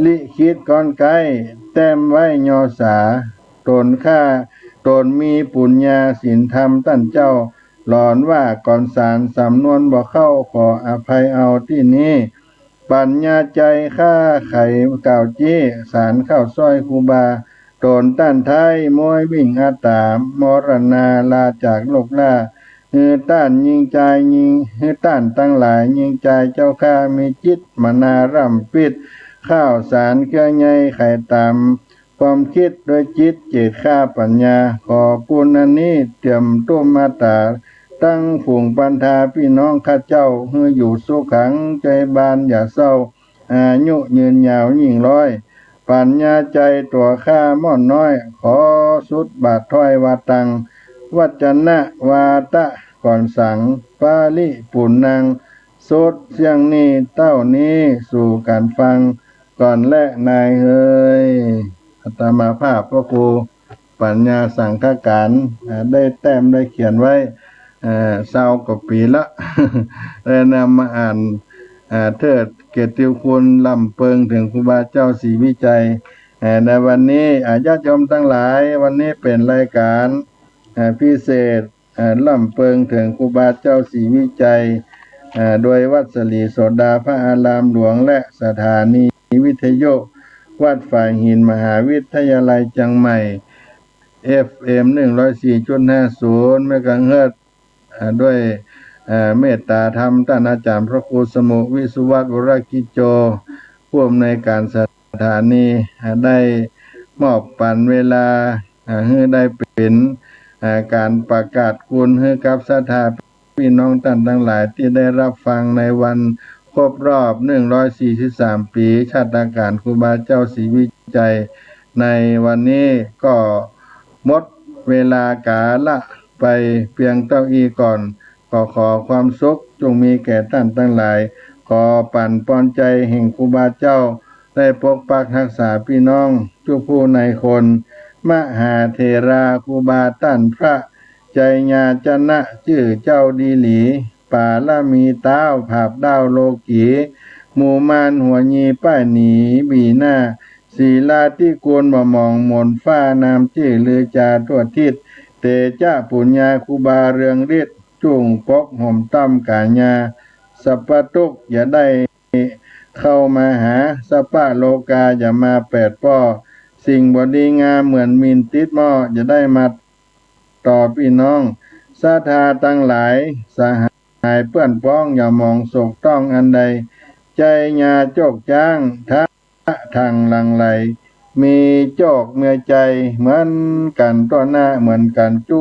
ลิขิตกรไกแต้มไว้ยอสา ต๋นข้าต๋นมีปุญญาศีลธรรมต้านเจ้า หลอนว่ากรสารสำนวนบ่เข้า ขออภัยเอาตี้นี้ ปัญญาใจ๋ข้าไขกล่าวจี้ สารเข้าซ้อยครูบา ต๋นต้านไท้ม้วยบิ่งอัตตา มรณาลาจากโลกล่า หื้อต้านยิ่งจายยิ่ง หื้อต้านตังหลายยิ่งจายเจ้าข้า มีจิตมนาร่ำปิ๊ด ข้าวสารเครือใยไขต๋าม ความคิดด้วยจิตเจตข้าปัญญา ขอกุณอันนี้เตียมตุ้มมาตรา ตังฝูงปันธาปี้น้องข้าเจ้า หื้ออยู่สุขังใจ๋บานอย่าเศร้า อายุยืนยาวยิ่งร้อย ปัญญาใจ๋ตั๋วข้าม่อนน้อย ขอสุดบาทถ้อยว่าตัง วัจนะวาตะก่อนสัง ปริปุณณัง สุดเสี้ยงนี้เต้านี้ สู่กั๋นฟังก่อนแลนายเฮย อาตมาภาพพระครูปัญญาสังฆการ อ่า ได้แต้มได้เขียนไว้ เอ่อ ซาวกว่าปี๋ละ ได้นำมาอ่าน อ่า เทิดเกียรติคุณล่ำเปิงเถิงครูบาเจ้าศรีวิชัย เอ่อ ในวันนี้ อ่า ญาติโยมตังหลาย วันนี้เป๋นรายก๋าน อ่า พิเศษ เอ่อ ล่ำเปิงเถิงครูบาเจ้าศรีวิชัย เอ่อ โดยวัดศรีโสดาพระอารามหลวง และสถานีวิทยุวัดฝายหิน มหาวิทยาลัยเจียงใหม่ เอฟเอ็ม หนึ่งร้อยสี่จุดห้าศูนย์ เมกะเฮิรตซ์ เอ่อ ด้วย เอ่อ เมตตาธรรมต้านอาจ๋ารย์พระครูสมุห์ วิสุวัฒน์ วรกิจโจ ผู้อำนวยก๋านสถานี เอ่อ ได้มอบปั๋นเวลา อ่า หื้อได้เป๋น อ่า ก๋านประกาศกุณหื้อกับศรัทธาปี้น้องต้านตังหลายตี้ได้ฮับฟังในวันครบรอบ หนึ่งร้อยสี่สิบสาม ปี๋ชาตะก๋านครูบาเจ้าศรีวิชัย ในวันนี้ก็หมดเวลากาละไปเปียงเต้าอี้ก่อน ก็ขอความสุขจุ่งมีแก่ต้านตังหลาย ขอปั๋นปอนไจแห่งครูบาเจ้า ได้ปกปักฮักษาปี้น้องจุผู้ในคน มหาเถราครูบาต้านพระ ไชยาจนะจื้อเจ้าดีหลี ปารมีต้าวผาบด้าวโลกี หมู่มารหัวยีป้ายหนีบีหน้า ศีลาธิกูลบ่หมองหมนฟ้า นามจื้อลือจาทั่วทิศ เตจะปุญญาครูบาเรืองฤทธิ์ จุ่งปกห่มต้อมก๋ายา สัพพะตุ๊กข์อย่าได้ เข้ามาหา สัพพะโลกาอย่ามาแปดป้อ สิ่งบ่ดีงามเหมือนมีนติดหม้อ อย่าได้มาต่อปี้น้อง ศรัทธาตังหลาย สหายเปื้อนป๊อง อย่าหมองโศกต้องอันใด ไชยาโจกจ๊าง ทะ ทะถังหลั่งไหล มีโจกเมือไจ เหมือนกั๋นต้อหน้า เหมือนกั๋นจุ